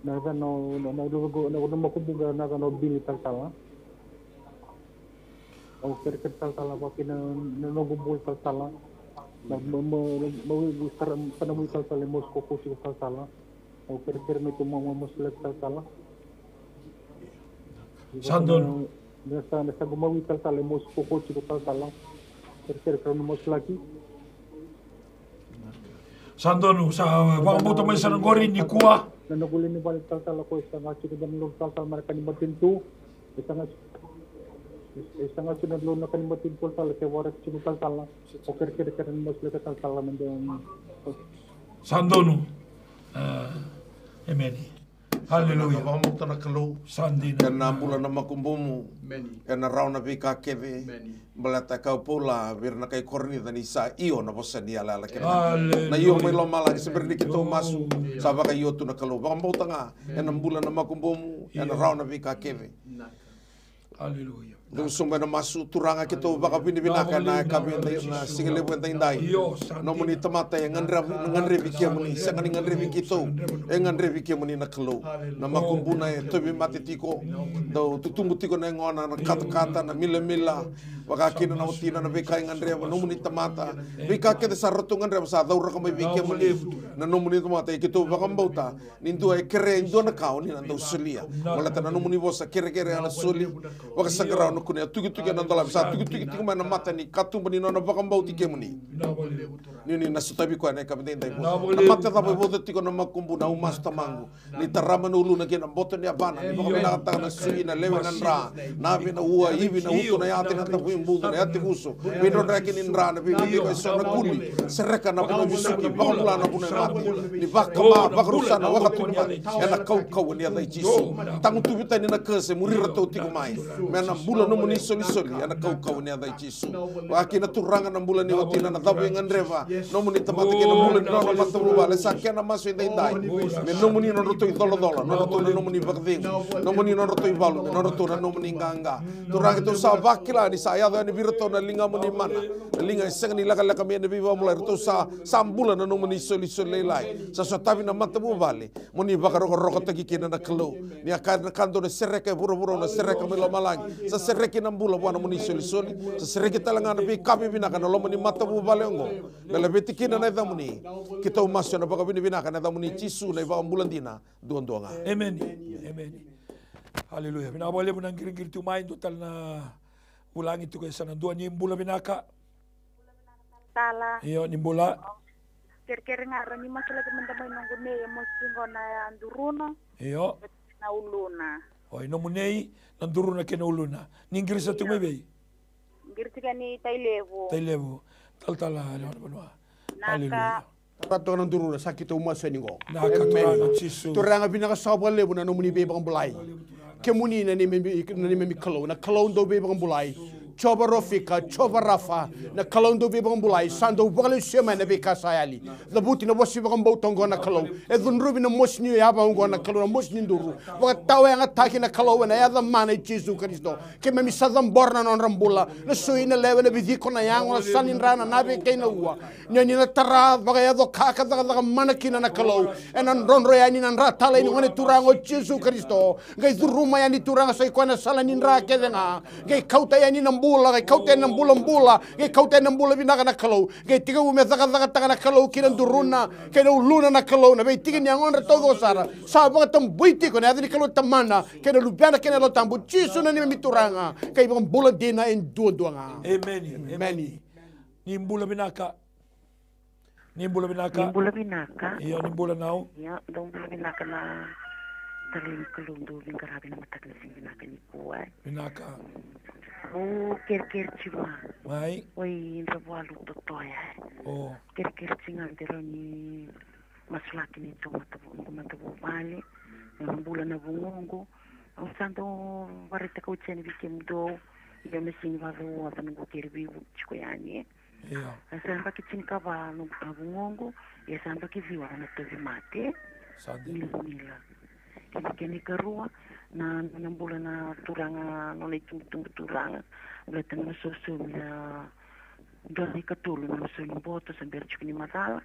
Na yacana o, na, na luvequ, na, na makubuqu, na yacana o Bili talatala. Au kerekere talatala, vaka na, na noqu bula talatala. Na, ma, ma, ma, ma, sa na, sa na mawi talatala, e mosi ko kosi ko talatala. Au kerekere me tou ma, ma, masulaki talatala. Sa donu. Na, na sa, na sa qai mawi talatala, e mosi ko kosi ko talatala. Kerekere, kerekere me masulaki. Sa donu, sa vakabauta mai sara qori nikua. Na noqu lewe ni vale talatala, ko e saga tiko na lolo talatala mai na ka ni matanitu. E saga, e saga tiko na lolo na ka ni matanitu talatala, ke waraki tiko talatala. O kerekere, kerekere ni masulaki talatala, me de. Sa donu. A, emeni. Haleluya. Vakabauta na Kalou. Sa dina. Ena bula na makubumu. Emeni. Ena rawa na veika kece. Emeni. Baleta e kaya o Paula vei ira na kai Korinica ni sa io na vosa ni yalayala kece. Haleluya. Na io mai lomalagi, se bera ni keitou masu, sa vakaio tu na Kalou. Vakabauta ga, ena bula na makubumu, ena rawa na veika kece. Haleluya. Dou sobu ena masu. Turaga, keitou vakavinavinaka ena yakavi eda, na siga levu edaidai. Nomuni tamata e gadrevi, gadrevi kemuni, sega ni gadrevi keitou, e gadrevi kemuni na Kalou. Na makubuna e tauvimate tiko, dau tutubu tiko na yagona, na katakata, na milamila, vaka kina na watina, na veika e gadreva nomuni tamata. Veika kece sa ratou gadreva sa cauraka mai vei kemuni na nomuni tamata. E keitou vakabauta ni dua e kerea e dua na ka, o ni na dau solia. Baleta na nomuni vosa, kerekere ena soli, vakasaqara ena kunea, tukituki ena dolavi. Sa tukituki tiko mai na mata ni katuba ni nona vakabauti kemuni. Ni, ni na sotavi koya ena yakavi edaidai. Na mata cava e vauca tiko na makubuna, au masu Tamaqu, ni tarama na uluna kei na boto ni yavana, ni vakavinakataka na sui, na lewe, na dra, na ave, na ua, ivi, na uto, na yate, na davuibucu, na yatevuso, veidroyaki ni dra, na veivakasau, na kuli. Sereka na vanua vesuki, vakabula na vanua e mate, ni vakama, vakarusa na vakatubu mate, ena kaukauwa ni yaca i Jisu. Tagutuvi tani na kese, muri iratou tiko mai. Me na bula nomuni isolisoli, ena kaukauwa ni yaca i Jisu. Vaka kina Turaga na bula ni watina, na cava e gadreva nomuni tamata kei na bula ni nona matavuvale, sa kena masu edaidai. Me nomuni nodratou icolacola, nodratou na nomuni vakacegu, nomuni nodratou ivalu, me nodratou na nomuni qaqa. Turaga, keitou sa vakila ni sa yaco yani vei iratou na ligamuni mana, na liga e sega ni lekaleka mai ena veivakabulai. Ratou sa, sa bula na nomuni isolisoli lailai. Sa sotavi na matavuvale mo ni vakarokorokotaki kina na Kalou. Ni a kaya na ka, dou na sereka e vuravura, au na sereka mai lomalagi. Sa sereki na bula vua nomuni isolisoli, sa sereki tale ga na veika vivinaka ena loma ni matavuvale oqo. Me laveti kina na yacamuni. Keitou masu ena vakavinavinaka ena yacamuni Jisu, na iVakabula dina duadua ga. Emeni. Emeni. Haleluya. Vinaka vakalevu na qiriqiri tu mai, dua tale na vulagi tiko e sa na dua. Ni bula vinaka. Tala. Io, ni bula. Kerekere ga, rawa ni masulaki mada mai noqu nei e mosi qo na Duruna. Io. Na Uluna. Oi, nomu nei na Duruna kei na Uluna. Ni qirisa tu mai vei? Qirisa tiko ni Tailevu. Tailevu. Talatala lewa na vanua. Naka. Haleluya. Tara toka na Duruna, sa keitou masu yani qo. Naka. Emeni. Turaga Jisu. Turaga vinaka saka vakalevu na nomuni veivakabulai. Kemuni na neimami, na neimami Kalou, na Kalou dau veivakabulai. Jiova Rofika, Jiova Rafa, na Kalou dau veivakabulai, sa dau vakalesuya mai na veika sa yali. Cavuti na vosa ni vakabauta oqo na Kalou. E cudruvi na mosi ni yava oqo na Kalou, na mosi ni duru. Vakatawayagataki na Kalou ena yaca mana i Jisu Karisito. Keimami sa cabora na nodra bula, na sui, na lewe, na viciko, na yago, na sala ni dra, na nave kei na ua. Ni oni na tara vakayaco ka, ka cakacaka mana kina na Kalou. Ena drodro yani na dra talei ni Gone Turaga o Jisu Karisito. Qai curuma yani Turaga, sa i koya na sala ni dra kece ga. Qai kauta yani na bula, qai kauta yani na bulabula, qai kauta yani na bula vinaka na Kalou. Qai tekivu me cakacakataka na Kalou ki na Duruna kei na Uluna na Kalou, na veitiki ni yagodra taucoko sara. Sa vakatabui tiko ena yaca ni Kalou Tamana kei na Luvena kei na Yalo Tabu, Jisu na neimami Turaga kei Vakabula dina e duadua ga. Emeni. Emeni. Emeni. Ni bula vinaka. Ni bula vinaka. Ni bula vinaka. Io, ni bula nau. Io, dou bula vinaka na talai ni Kalou, dou veiqaravi ena mataka ni siga vinaka nikua. Vinaka. O kerekere tiko mai. Mai. Oi, Dravualu Totoya. O. Kerekere tiko ga de rawa ni masulaki neitou matavu, noqu matavuvale, nona bula na vugoqu. Au sa dau vakaraitaka oti yani vei kemudou, ia me sega ni vakaoca noqu kere veivuke tiko yani, e. Io. A sa yabaki tinikava noqu, a, vugoqu, ia sa yabaki ciwa na tauvimate. Sa dina. Milamila. Kei na kena ikarua, na, na bula na turaga, nona itubutubu turaga, baleta na nona sausaumi na dua na ikatolu na nona sau ni boto, sa bera tiko ni macala.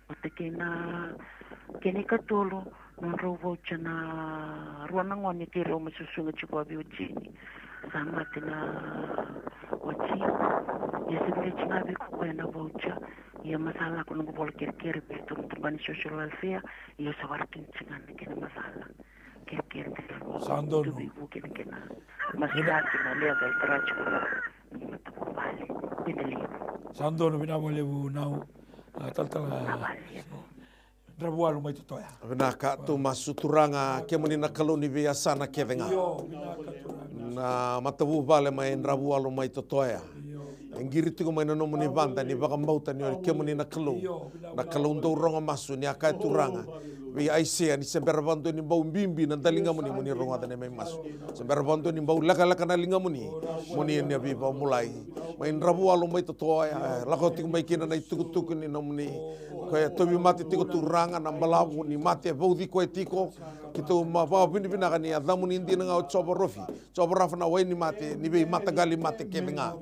Vata kei na kena ikatolu, nodrau voucher na rua na gone keirau mai susuga tiko vei Otini. Sa mate na Otini. Ia sa vei Otini ga vei koya na voucher. Ia macala lako noqu vola kerekere vei iratou na tabana ni social welfare. Ia sa varautaki tiko ga na kena macala. Kerekere. Sa donu. Veivuke na kena masulaki na leqa e tara tiko na matavuvale. Vinaka levu. Sa donu, vinaka vakalevu nau, a, talatala. Vinaka vakalevu. Dravualu mai Totoya. Vinaka, tou masu. Turaga, kemuni na Kalou ni veiyasana kece ga. Io, vinaka Turaga. Na matavuvale mai Dravualu mai Totoya. Io. E qiri tiko mai na nomuni vada ni vakabauta ni o kemuni na Kalou, na Kalou dau rogo masu, ni a kaya Turaga vei Aisea ni se bera vakadua ni bau bibi na daligamuni mo ni rogoca na neimami masu. Se bera vakadua ni bau lekaleka na ligamuni mo ni na veivakabulai. Mai Dravuwalu mai Totoya, e lako tiko mai kina na itukutuku ni nomuni, ko e tauvimate tiko Turaga, na balavu ni mate e vauci koya tiko. Keitou vakavinavinaka ni yacamuni dina ga o Jiova Rofi, Jiova Rafa na wai ni mate ni veimataqali mate kece ga.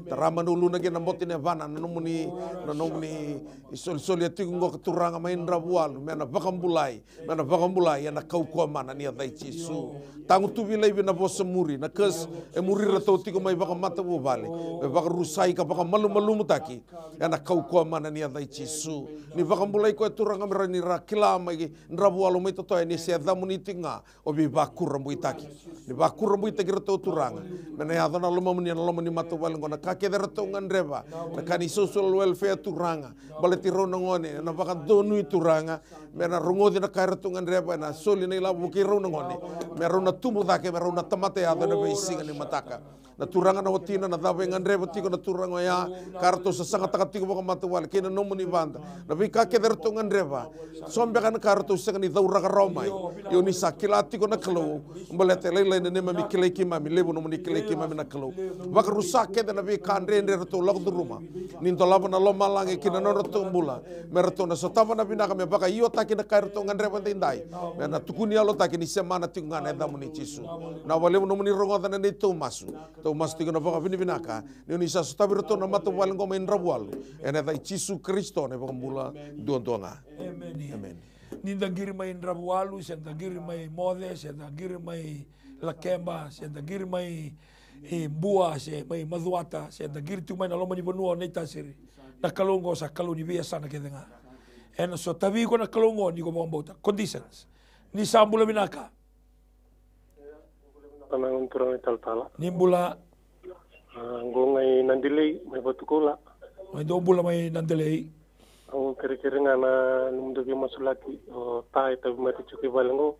Tara mai na uluna kei na boto ni yavana na nomuni, na nomuni isolisoli e tiko oqo ka Turaga mai Dravuwalu, me na vakabulai, me na vakabulai ena kaukauwa mana ni yaca i Jisu. Tagutuvi laivi na vosa muri, na curse e muri iratou tiko mai vakamatavuvale, me vakarusai ka vakamalumalumutaki ena kaukauwa mana ni yaca i Jisu. Ni vakabulai koya Turaga me rawa ni ra kila mai Dravuwalu mai Totoya ni se yacamuni tiko ga o veivakurabuitaki. Ni vakurabuitaki iratou Turaga, me na yaco na lomamuni ena loma ni matavuvale oqo, na ka kece eratou gadreva, na ka ni social welfare Turaga, baleti rau na gone ena vakadonui Turaga, me na rogoci na ka eratou gadreva, ena soli na ilavo vukei rau na gone, me rau na tubu cake, me rau na tamata yaco ena veisiga ni mataka. Na Turaga na watina, na cava e gadreva tiko na turaga oya, ka ratou sasagataka tiko vakamatavuvale kei na nomuni vada, na veika kece ratou gadreva, so beka na ka ratou sega ni cauraka rawa mai. Io, ni sa kila tiko na Kalou, baleta e lailai na neimami kilai keimami, levu nomuni kilai keimami na Kalou. Vakarusa kece na veika dredre ratou lako curuma, ni dolava na lomalagi ki na nodratou bula, me ratou na sotava na vinaka, me vakaiotaki na ka eratou gadreva edaidai, me na tukuni yalotaki ni semana tiko ga na yacamuni Jisu. Na vakalevu nomuni rogoca na neitou masu. Tou masu tiko na vakavinavinaka ni oni sa sotavi iratou na matavuvale oqo mai Dravuwalu, ena yaca i Jisu Karisito na iVakabula duadua ga. Emeni. Emeni. Ni da qiri mai Dravuwalu, se da qiri mai Moce, se da qiri mai Lakeba, se da qiri mai, e, Bua, se mai Macuata, se da qiri tu mai na loma ni vanua o Naitasiri, na Kalou oqo sa Kalou ni veiyasana kece ga. Ena sotavi iko na Kalou oqo ni ko vakabauta. Conditions. Ni sa bula vinaka. Ana turaga ni talatala. Ni bula. A, qo ga i Nadelei mai Vatukoula. Mai dou bula mai Nadelei. Au kerekere ga na nomudou veimasulaki, o ta e tauvimate tiko i vale qo.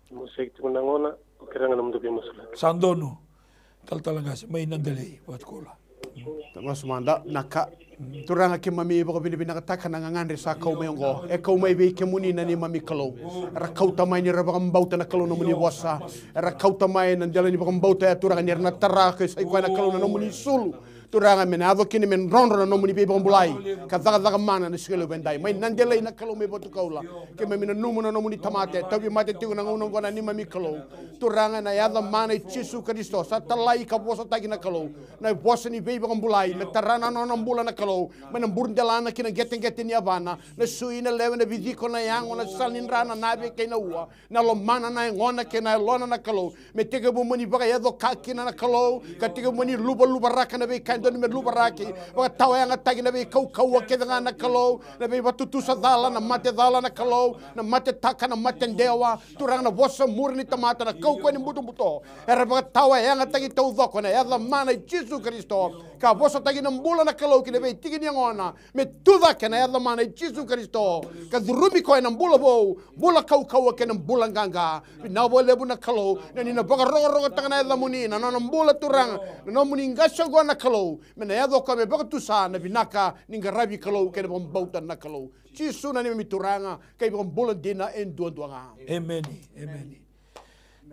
Mo seki tiko na gona, au kerea ga nomudou veimasulaki. Sa donu. Talatala qase mai Nadelei Vatukoula. Masu mada, vinaka. Turaga, keimami vakavinavinakataka na gagadre sa kau mai oqo. E kau mai vei kemuni na neimami Kalou. Era kauta mai ni ra vakabauta na Kalou nomuni vosa. Era kauta mai na dela ni vakabauta ya, Turaga, ni ra na tara ke sa i koya na Kalou na nomuni sulu. Turaga, me na yaco kina me drodro na nomuni veivakabulai ka cakacaka mana na siga levu edai. Mai Nadelei na Kalou mai Vatukoula. Keimami nanuma na nomuni tamata e tauvimate tiko na gauna oqo na neimami Kalou. Turaga, na yaca mana i Jisu Karisito sa talai ka vosataki na Kalou. Na vosa ni veivakabulai me tara na nona bula na Kalou, mai na burudelana ki na qeteqete ni yavana, na sui, na lewe, na viciko, na yago, na sala ni dra, na nave kei na ua, na lomana, na yagona kei na yalona na Kalou, me tekivu mo ni vakayaco ka kina na Kalou, ka tekivu mo ni luvaluvaraka na veika e dodonu me luvaraki, vakatawayagataki na veikaukauwa kece ga na Kalou, na veivatutusa cala, na mate cala na Kalou, na mate taka, na mate dewa, Turaga, na vosa muri ni tamata, na kaukauwa ni butobuto, era vakatawayagataki taucoko ena yaca mana i Jisu Karisito. Ka vosataki na bula na Kalou ki na veitiki ni yagona, me tucake ena yaca mana i Jisu Karisito. Ka curumi koya ena bula vou, bula kaukauwa kei na bula qaqa. Vinaka vakalevu na Kalou, na ni na vakarokorokotaka na yacamuni, na nona bula Turaga, na nomuni qase oqo na Kalou, me na yaco koya me vakatusa na vinaka ni qaravi Kalou kei na vakabauta na Kalou. Jisu na neimami Turaga, ka iVakabula dina e duadua ga. Emeni, emeni.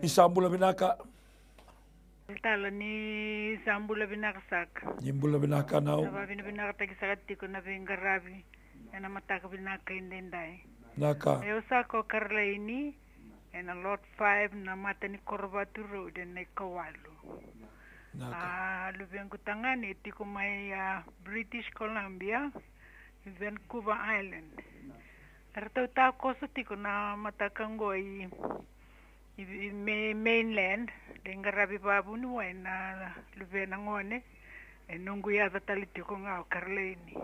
Ni sa bula vinaka. Tala ni sa bula vinaka saka. Ni bula vinaka nau. Sa vavinavinakataki saka tiko na veiqaravi ena mataka vinaka edaidai. Naka. Au saka o Karlaini, ena lot five na mata ni Korovatu Road ena ikawalu. Naka. A luvequ tagane e tiko mai a British Columbia, Vancouver Island. Eratou takoso tiko na mataka oqo i, i, i ma-, mainland, lai qaravi vavuniwai na luvena gone. E noqu yaca tale tiko ga o Karlaini.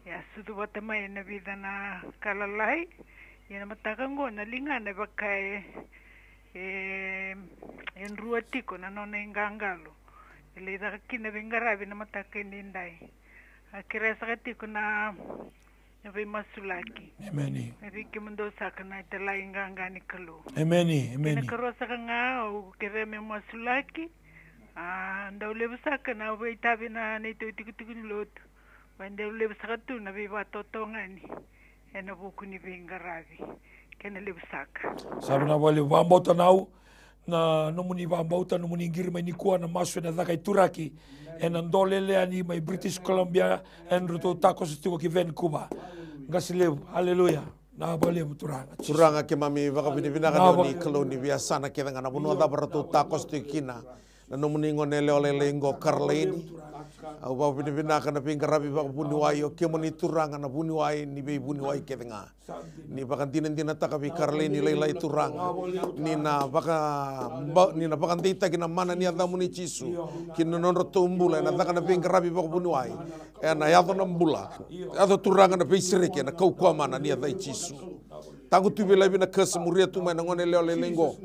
Ia sucu vata mai ena vica na ka lalai. Ia na mataka oqo na ligana e vaka e, e, e drua tiko na nona iqaqalo. E lai caka kina veiqaravi na mataka edaidai. A kerea saka tiko na, na veimasulaki. Emeni. Me vei kemudou saka na italai qaqa ni Kalou. Emeni, emeni. Kena karua saka ga au kerea me masulaki. A dau levu saka na veitavi na neitou tikotiko ni lotu. Mai dau levu saka tu na veivakatotogani ena vuku ni veiqaravi. Kena levu saka. Sa vinaka vakalevu. Vakabauta na au na nomuni vakabauta, nomuni qiri mai nikua, na masu ena caka i turaki ena Doleleani mai British Columbia, ena ratou takoso tiko ki Vancouver. Qase levu. Aleluya. Na vakalevu Turaga. Turaga, keimami vakavinavinaka ni o ni Kalou ni veiyasana kece ga. Na vanua cava ratou takoso tiko kina na nomuni gone yalewa lailai qo Karalaini. Au vakavinavinaka na veiqaravi vakavuniwai, o kemuni Turaga na vuniwai ni veivuniwai kece ga. Ni vakadinadinataka vei Karalaini lailai Turaga ni na vaka, ni na vakadeitaki na mana ni yacamuni Jisu ki na nodratou bula, ena caka na veiqaravi vakavuniwai, ena yaco na bula. Yaco Turaga na veisereki ena kaukauwa mana ni yaca i Jisu. Taqutu vei laivi na kasa, muria tu mai na gone yalewa lailai qo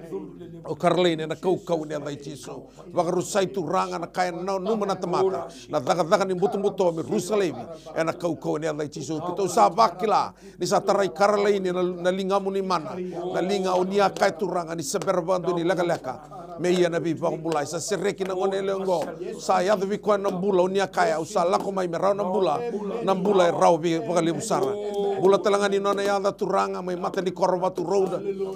o Karalaini ena kaukauwa ni yaca i Jisu. Vakarusai Turaga na ka e nanuma na tamata, na cakacaka ni butobuto me rusa laivi ena kaukauwa ni yaca i Jisu. Keitou sa vakila ni sa tarai Karalaini na, na ligamuni mana, na liga o ni a kaya Turaga ni se bera vakadua ni lekaleka me ia na veivakabulai. Sa sereki na gone yalewa qo, sa yaco vei koya na bula o ni a kaya, au sa lako mai me rawa na bula, na bula e rawa vei vakalevu sara. Bula tale ga ni nona yaca Turaga mai Matanikoro Vatu Road.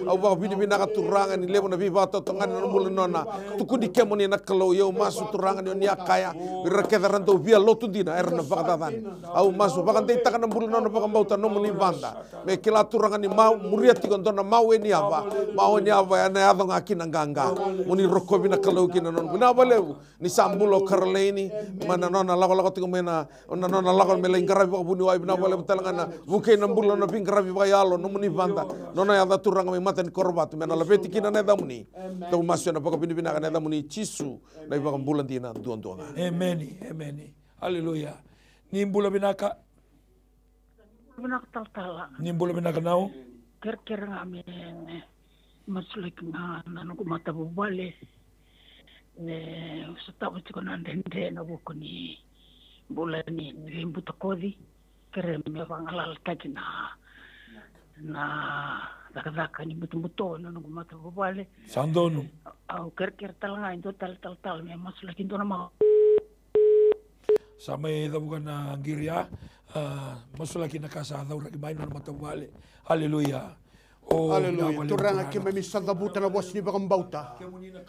Au vakavinavinaka Turaga ni levu na veivakatotogani na bula ni nona. Tukuni kemuni na Kalou, ia au masu Turaga ni o ni a kaya vei ira kece era dau via lotu dina era na vakacacani. Au masu vakadeitaka na bula ni nona vakabauta, nomuni vada. Me kila Turaga ni mau, muria tiko dua na mau e ni yava. Mau e ni yava ena yaco ga kina qaqa. Mo ni rokovi na Kalou kina nona. Vinaka vakalevu ni sa bula o Karalaini mai na nona lakolako tiko mai na, na nona lako me lai qaravi vakavuniwai. Vinaka vakalevu tale ga na vukei na bula na veiqaravi vakayalo, nomuni vada. Nona yaca Turaga mai Matanikoro Vatu me na laveti kina na yacamuni. Tou masu ena vakavinavinaka ena yacamuni Jisu na iVakabula dina duadua ga. Emeni, emeni. Aleluya. Ni bula vinaka. Vinaka talatala. Ni bula vinaka nau. Kerekere ga me, me masulaki ga na noqu matavuvale. Me sotava tiko na dredre na vuku ni bula ni, ni veibutakoci. Kere me vagalalataki na, na cakacaka ni butobuto na noqu matavuvale. Sa donu. Au kerekere tale ga e dua tale talatala me masulaki dua na ma Sa mai cavuka na qiri ya, a, masulaki na ka sa cauraki mai na nona matavuvale. Aleluya. O, aleluya. Vinaka vakalevu Turaga, Turaga. Keimami sa cavuta na vosa ni vakabauta.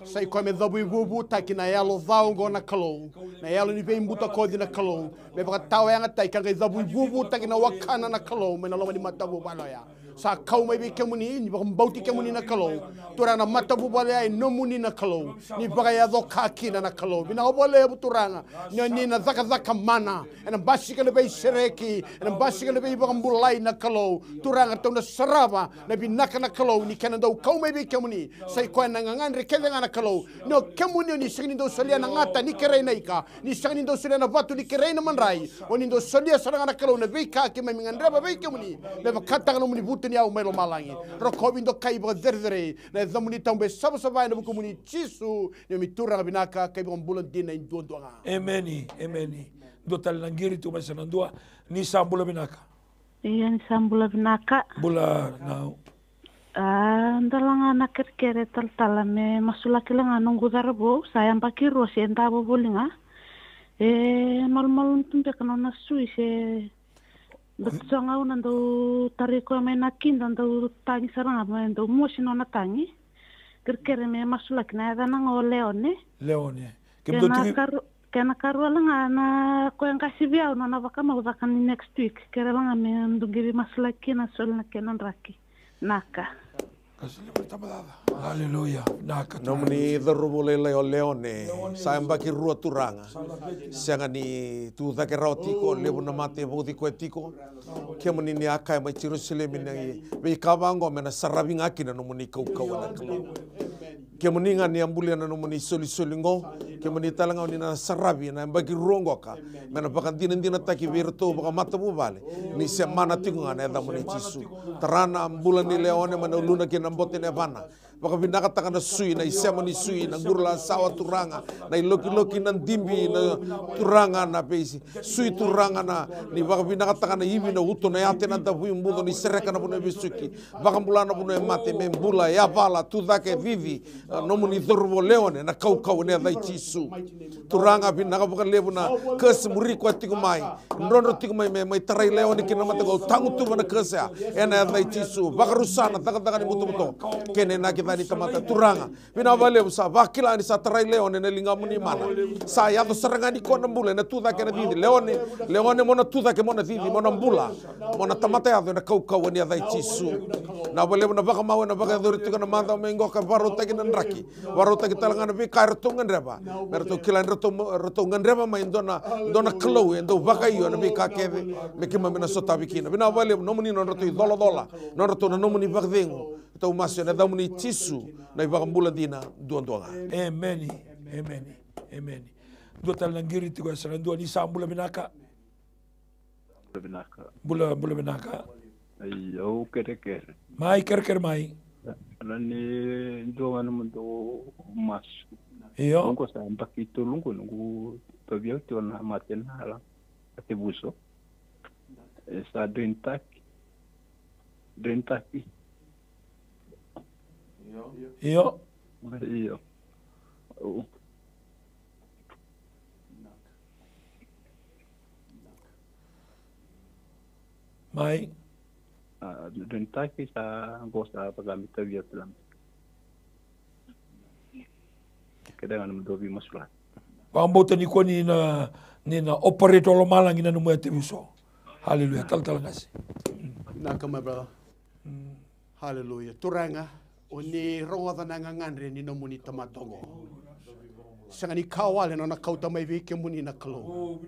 Sa i koya me cavuivuvutaki na yalo ca oqo na Kalou, na yalo ni veibutakoci na Kalou. Me vakatawayagataki ka qai cavuivuvutaki na wakana na Kalou mai na loma ni matavuvale oya. Sa kau mai vei kemuni, ni vakabauti kemuni na Kalou. Turaga, na matavuvale ya e nomuni na Kalou. Ni vakayaco ka kina na Kalou. Vinaka vakalevu Turaga. Ni, ni na cakacaka mana. Ena basika na veisereki, ena basika na veivakabulai na Kalou. Turaga, tou na sarava na vinaka na Kalou ni kena dau kau mai vei kemuni. Sa i koya na gagadre kece ga na Kalou. Ni o kemuni o ni sega ni dau solia na gata ni kerei na ika. Ni sega ni dau solia na vatu ni kerei na madrai. O ni dau solia sara ga na Kalou na veika keimami gadreva vei kemuni. Me vakataka nomuni vutuniyau mai lomalagi. Rokovi, dokai, vakacerecerei na yacamuni tabu e savasava ena vukumuni Jisu. Ni o mi Turaga vinaka ka iVakabula dina e duadua ga. Emeni, emeni. Dua tale na qiri tu mai sa na dua. Ni sa bula vinaka. Ia, ni sa bula vinaka. Bula nau. A, dala ga na kerekere talatala me masulaki la ga noqu cauravou, sa yabaki rua se davo voli ga. E malumalumu tu beka nona sui se dau tu so ga au na dau tarai koya mai na kida, dau tagi sara ga me dau mosi nona tagi. Kerekere me masulaki, na yacana ga o Leone. Leone. Kena karu-, kena karua la ga na koya qasi vei au nona vakamau caka ni next week. Kere la ga me dau qiri masulaki kina, soli na kena draki. Naka. Aleluya. Naka. Nomuni cauravou lailai o Leone. Sa yabaki rua Turaga. Sega ni tu cake rawa tiko, levu na mate e vauci koya tiko. Kemuni ni a kaya mai Jerusalemi na veika vaqo me na saravi ga kina nomuni kaukauwa na Kalou. Kemuni ga ni a bulia na nomuni solisoli qo, kemuni tale ga o ni na saravi na yabaki rua qoka me na vakadinadinataki vei iratou vakamatavuvale ni se mana tiko ga na yacamuni Jisu. Tara na bula ni Leone mai na uluna kei na bote ni yavana. Vakavinakataka na sui, na isema ni sui, na qurulasawa Turaga, na ilokiloki, na dibi, na Turaga, na veisui Turaga, na ni vakavinakataka na ivi, na uto, na yate, na davui buco, ni sereka na vanua e vesuki, vakabula na vanua e mate, me bula, yavala, tucake, cici, Na nomuni cauravou Leone, na kaukauwa ni yaca i Jisu. Turaga, vinaka vakalevu na curse muri koya tiko mai. Drodro tiko mai me mai tarai Leone kina na mata qo, tagutuva na curse ya. Ena yaca i Jisu, vakarusa na cakacaka ni butobuto kei na inaki ca ni tamata. Turaga, vinaka vakalevu, sa vakila ni sa tarai Leone na ligamuni mana. Sa yaco sara ga ni koya na bula ena tucake na cici. Leone, Leone mo na tucake, mo na cici, mo na bula. Mo na tamata yaco ena kaukauwa ni yaca i Jisu. Vinaka vakalevu na vakamau ena vakayacori tiko na macawa mai qo ka vakarautaki na draki. Vakarautaki tale ga na veika eratou gadreva. Me ratou kila ni ratou, ratou gadreva mai dua na, dua na Kalou e dau vakaio ena veika kece me keimami na sotavi kina. Vinaka vakalevu nomuni nodratou icolacola, nodratou na nomuni vakacegu. Ratou masu ena yacamuni Jisu na iVakabula dina duadua ga. Emeni. Emeni. Emeni. Dua tale na qiri tiko e sara dua. Ni sa bula vinaka. Bula vinaka. Bula, bula vinaka. Ai, au kerekere. Mai kerekere mai. Ra ni dua ga na mudou masu. Io. Au qo sa baki tolu qo noqu tauvi au tiko na mate na la. Ate vuso. E sa doinitaki. Doinitaki. Io. Io. Mai. A, doinitaki sa qo sa vakamitavia tala. Keda ga na dovi masulaki. Vakabauta ni ko ni na, ni na operate o lomalagi na nomu yatevuso. Haleluya. Talatala Qase. Vinaka my brother. Haleluya. Turaga, o ni rogoca na gagadre ni nomuni tamata oqo. Sega ni ka wale na nona kauta mai vei kemuni na Kalou.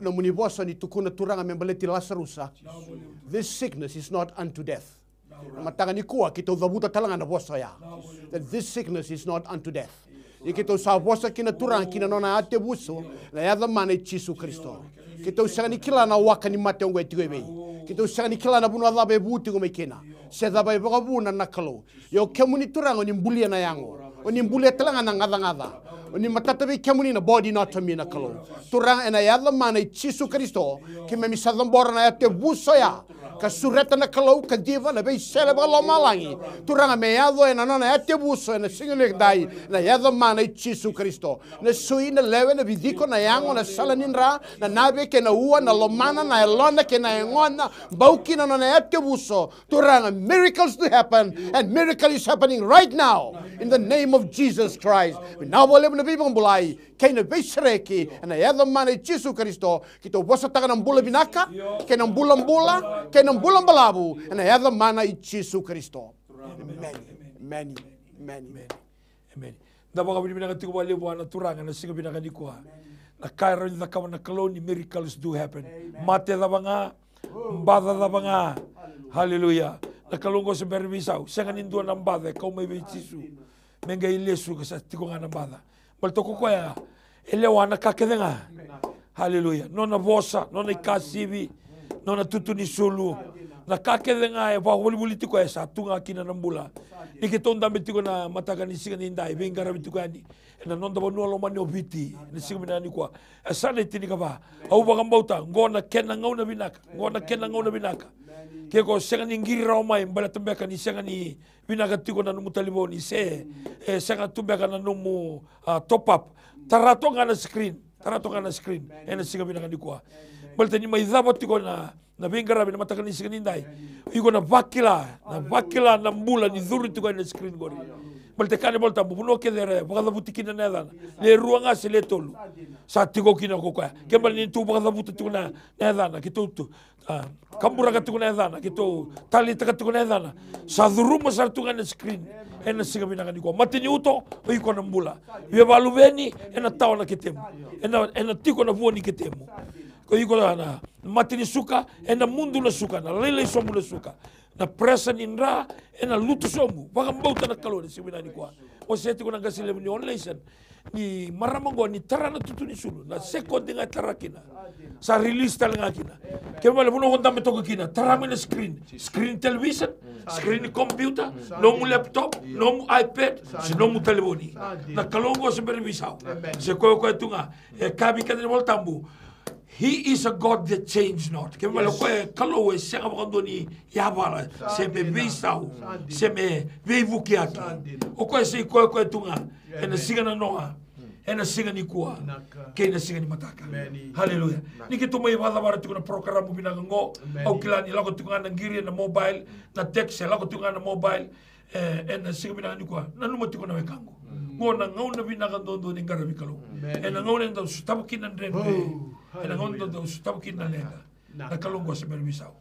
Nomuni vosa ni tukuna, Turaga, me baleti Lasarusa. This sickness is not unto death. Na mataka nikua keitou cavuta tale ga na vosa oya. That this sickness is not unto death. Ia keitou sa vosa kina, Turaga, kina nona yatevuso, na yaca mana i Jisu Karisito. Keitou sega ni kila na waka ni mate oqo e tiko i vei. Keitou sega ni kila na vanua cava e vu tiko mai kina, se cava e vakavuna na Kalou. Ia o kemuni, Turaga, o ni bulia na yago. O ni bulia tale ga na gacagaca. O ni matata vei kemuni na body, not me, na Kalou. Turaga, ena yaca mana i Jisu Karisito, keimami sa cabora na yatevuso oya. Ka sureta na Kalou, kaciva na veisele vakalomalagi. Turaga, me yaco ena nona yatevuso ena siga ni dai, na yaca mana i Jisu Karisito. Na sui, na lewe, na viciko, na yago, na sala ni dra, na nave kei na ua, na lomana, na yalona kei na yagona, bau kina nona yatevuso. Turaga, miracles to happen, and miracle is happening right now in the name of Jesus Christ. Vinaka vakalevu na veivakabulai kei na veisereki ena yaca mana i Jisu Karisito. Keitou vosataka na bula vinaka kei na bulabula kei na bula balavu ena yaca mana i Jisu Karisito. Emeni. Emeni. Emeni. Emeni. Da vakavinavinaka tiko vakalevu vua na Turaga na siga vinaka nikua. Na ka e rawa ni cakava na Kalou ni miracles do happen. Mate cava ga, baca cava ga. Haleluya. Na Kalou qo se bera ni veisau. Sega ni dua na baca e kau mai vei Jisu me qai lesu ka sa tiko ga na baca. Baleta ko koya e lewa na ka kece ga. Haleluya. Nona vosa, nona ikasivi, nona tutu ni sulu. Na ka kece ga e vakavolivoliti koya e sa tu ga kina na bula. Ni keitou dabe tiko na mataka ni siga ni dai, veiqaravi tiko yani ena noda vanua lomani o Viti ena siga vinaka nikua. E sa na itinikava. Au vakabauta qo na kena gauna vinaka. Qo na kena gauna vinaka. Ke ko sega ni qiri rawa mai baleta beka ni sega ni vinaka tiko na nomu talevoni se e sega tu beka na nomu, a, top up. Tara toka ga na screen. Tara toka ga na screen ena siga vinaka nikua. Baleta ni mai cava tiko na, na veiqaravi na mataka ni siga ni dai. Iko na vakila, na vakila na bula ni curu tiko ena screen qori. Baleta kaya na iVolatabu, vanua kece era vakacavuti kina na yacana, le rua ga se le tolu, sa tiko kina ko koya. Ke bale ni tou vakacavuta tiko na, na yacana, keitou tu, a, kaburaka tiko na yacana, keitou taleitaka tiko na yacana. Sa curuma sara tu ga ena screen ena siga vinaka nikua. Mataniuto, o iko na bula. Via valuveni, ena tawa na ketemu. Ena, ena tiko na vua ni ketemu. Ko iko na, na mate ni suka, ena mudu na suka, na lailai sobu na suka. Na pressure ni dra ena lutu sobu. Vakabauta na Kalou ena siga vinaka nikua. O se tiko na qase levu ni All Nation. Ni marama qo ni tara na tutu ni sulu, na sekodi ga e tara kina, sa release tale ga kina. Kena ibalebale vanua ko dabe toka kina, tara mai na screen. Screen television, screen ni computer, nomu laptop, nomu iPad, se nomu talevoni. Na Kalou qo se bera ni veisau. Se koya koya tu ga. E kaya vei keda na iVolatabu, He is a God that change not. Kevaka o koya e Kalou e sega vakadua ni yavala, se me veisau, se me veivukiyaki. O koya sa ikoya koya tu ga ena siga nanoa, ena siga nikua, kei na siga ni mataka. Haleluya. Ni keitou mai vakacavara tiko na porokaramu vinaka oqo, au kila ni lako tiko ga na qiri ena mobile, na text e lako tiko ga na mobile. E, ena siga vinaka nikua, nanuma tiko na wekaqu. Qo na gauna vinaka duadua ni qaravi Kalou. Ena gauna eda sotava kina na dredre. Ena gauna eda sotava kina na leqa. Na Kalou qo se bera veisau.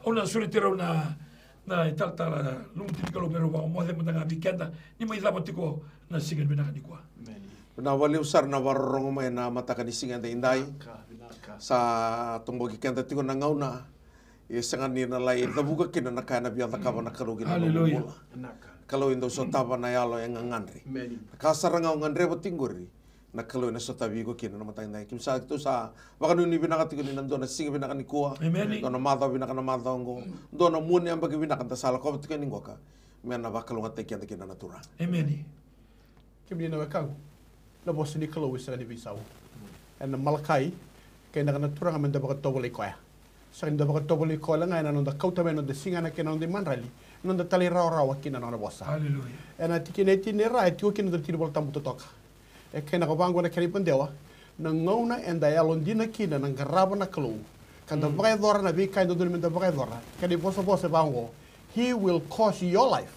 Au na sureti rau na, na italatala lumuti ni Kalou me rau vakamoce mada ga vei keda ni mai cava tiko na siga vinaka nikua. Vinaka vakalevu sara na vakarorogo mai ena mataka ni siga edaidai. Sa toboki keda tiko na gauna. E sega ni na lai cavuka kina na ka ena via cakava na Kalou kina nomu bula. Kalou e dau sotava na yalo e gagadre. Na ka sara ga o gadreva tiko qori, na Kalou ena sotavi iko kina na mataka edai. Keimami sa, keitou sa vakanuinui vinaka tiko ni na dua na siga vinaka nikua. Dua na macawa vinaka na macawa oqo. Dua na mua ni yabaki vinaka da sa lakova tiko yani qoka. Me na vakalougatataki keda kina na Turaga. Kemuni na wekaqu, na vosa ni Kalou e sega ni veisau. Ena Malakai, kei na ka na Turaga me da vakatovolei koya. Sega ni da vakatovolei koya wale ga ena noda kauta mai na noda sigana kei na noda imadrali, na noda talairawarawa kina na nona vosa. Ena tikina e tini e ra e tiko kina na noda tiki ni Volatabu totoka. E kaya na ka vaqo na kena ivadewa, na gauna eda yalodina kina na qarava na Kalou, ka da vakayacora na veika e dodonu me da vakayacora, kena ivosavosa e vaqo, He will cause your life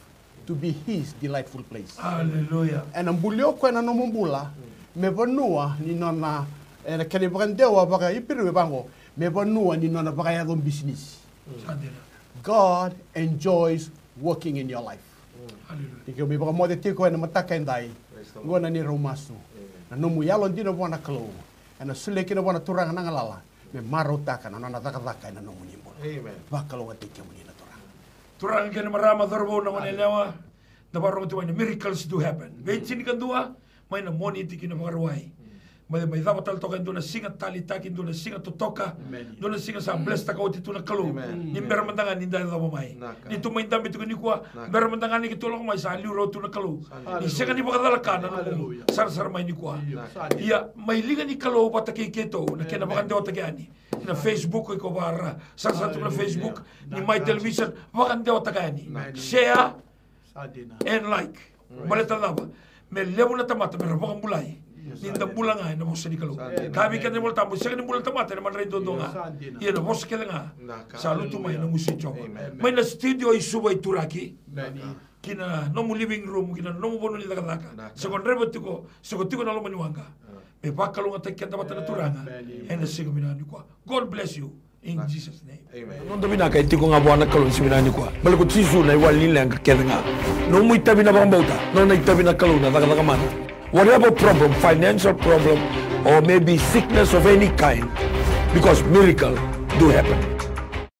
to be his delightful place. Hallelujah. Ena bulia o koya na nomu bula me vanua ni nona, ena kena ivakadewa vakaIperiu e vaqo, me vanua ni nona vakayaco bisinisi. Sa dina. God enjoys working in your life. Hallelujah. Ni keimami vakamoce tiko ena mataka edai. Praise the Lord. Qo na neirau masu. Amen. Na nomu yalodina vua na Kalou, ena solia kina vua na Turaga na galala me marautaka na nona cakacaka ena nomuni bula. Amen. Vakalougatataki kemuni na Turaga. Turaga kei na marama, cauravou, na goneyalewa, da vakarorogo tiko mai na miracles do happen. Vei tinikadua, mai na Moniti ki na Vakarauwai. Mai, mai cava tale toka e dua na siga taleitaki, dua na siga totoka, dua na siga sa blesstaka oti tu na Kalou. Amen. Ni bera mada ga ni da yacova mai. Ni tou mai dabe tiko nikua, bera mada ga ni keitou lako mai sa liu rawa tu na Kalou. Ni sega ni vakacalaka na nomu sarasara mai nikua. Ia, mai liga ni Kalou vata kei keitou, na kena vakadewataki yani. Na Facebook, iko vara sarasara tu na Facebook, ni mai television, vakadewataka yani. Share and like. Baleta cava? Me levu na tamata me ra vakabulai ni da bula ga ena vosa ni Kalou. Ka vei keda na iVolatabu, sega ni bula na tamata ena madrai duadua ga. Ia na vosa kece ga sa lutu mai na gusu i Jiova. Mai na studio i Suva i Turaki, ki na nomu living room, ki na nomu vanua ni cakacaka, se ko draiva tiko, se ko tiko na loma ni waqa, me vakalougatataki keda vata na Turaga ena siga vinaka nikua. God bless you. In Jesus' name. Amen. Noda vinaka e tiko ga vua na Kalou ena siga vinaka nikua. Baleta ko Jisu na iwali ni leqa kece ga. Nomu itavi na vakabauta, nona itavi na Kalou na cakacaka mana. Whatever problem, financial problem, or maybe sickness of any kind, because miracle do happen.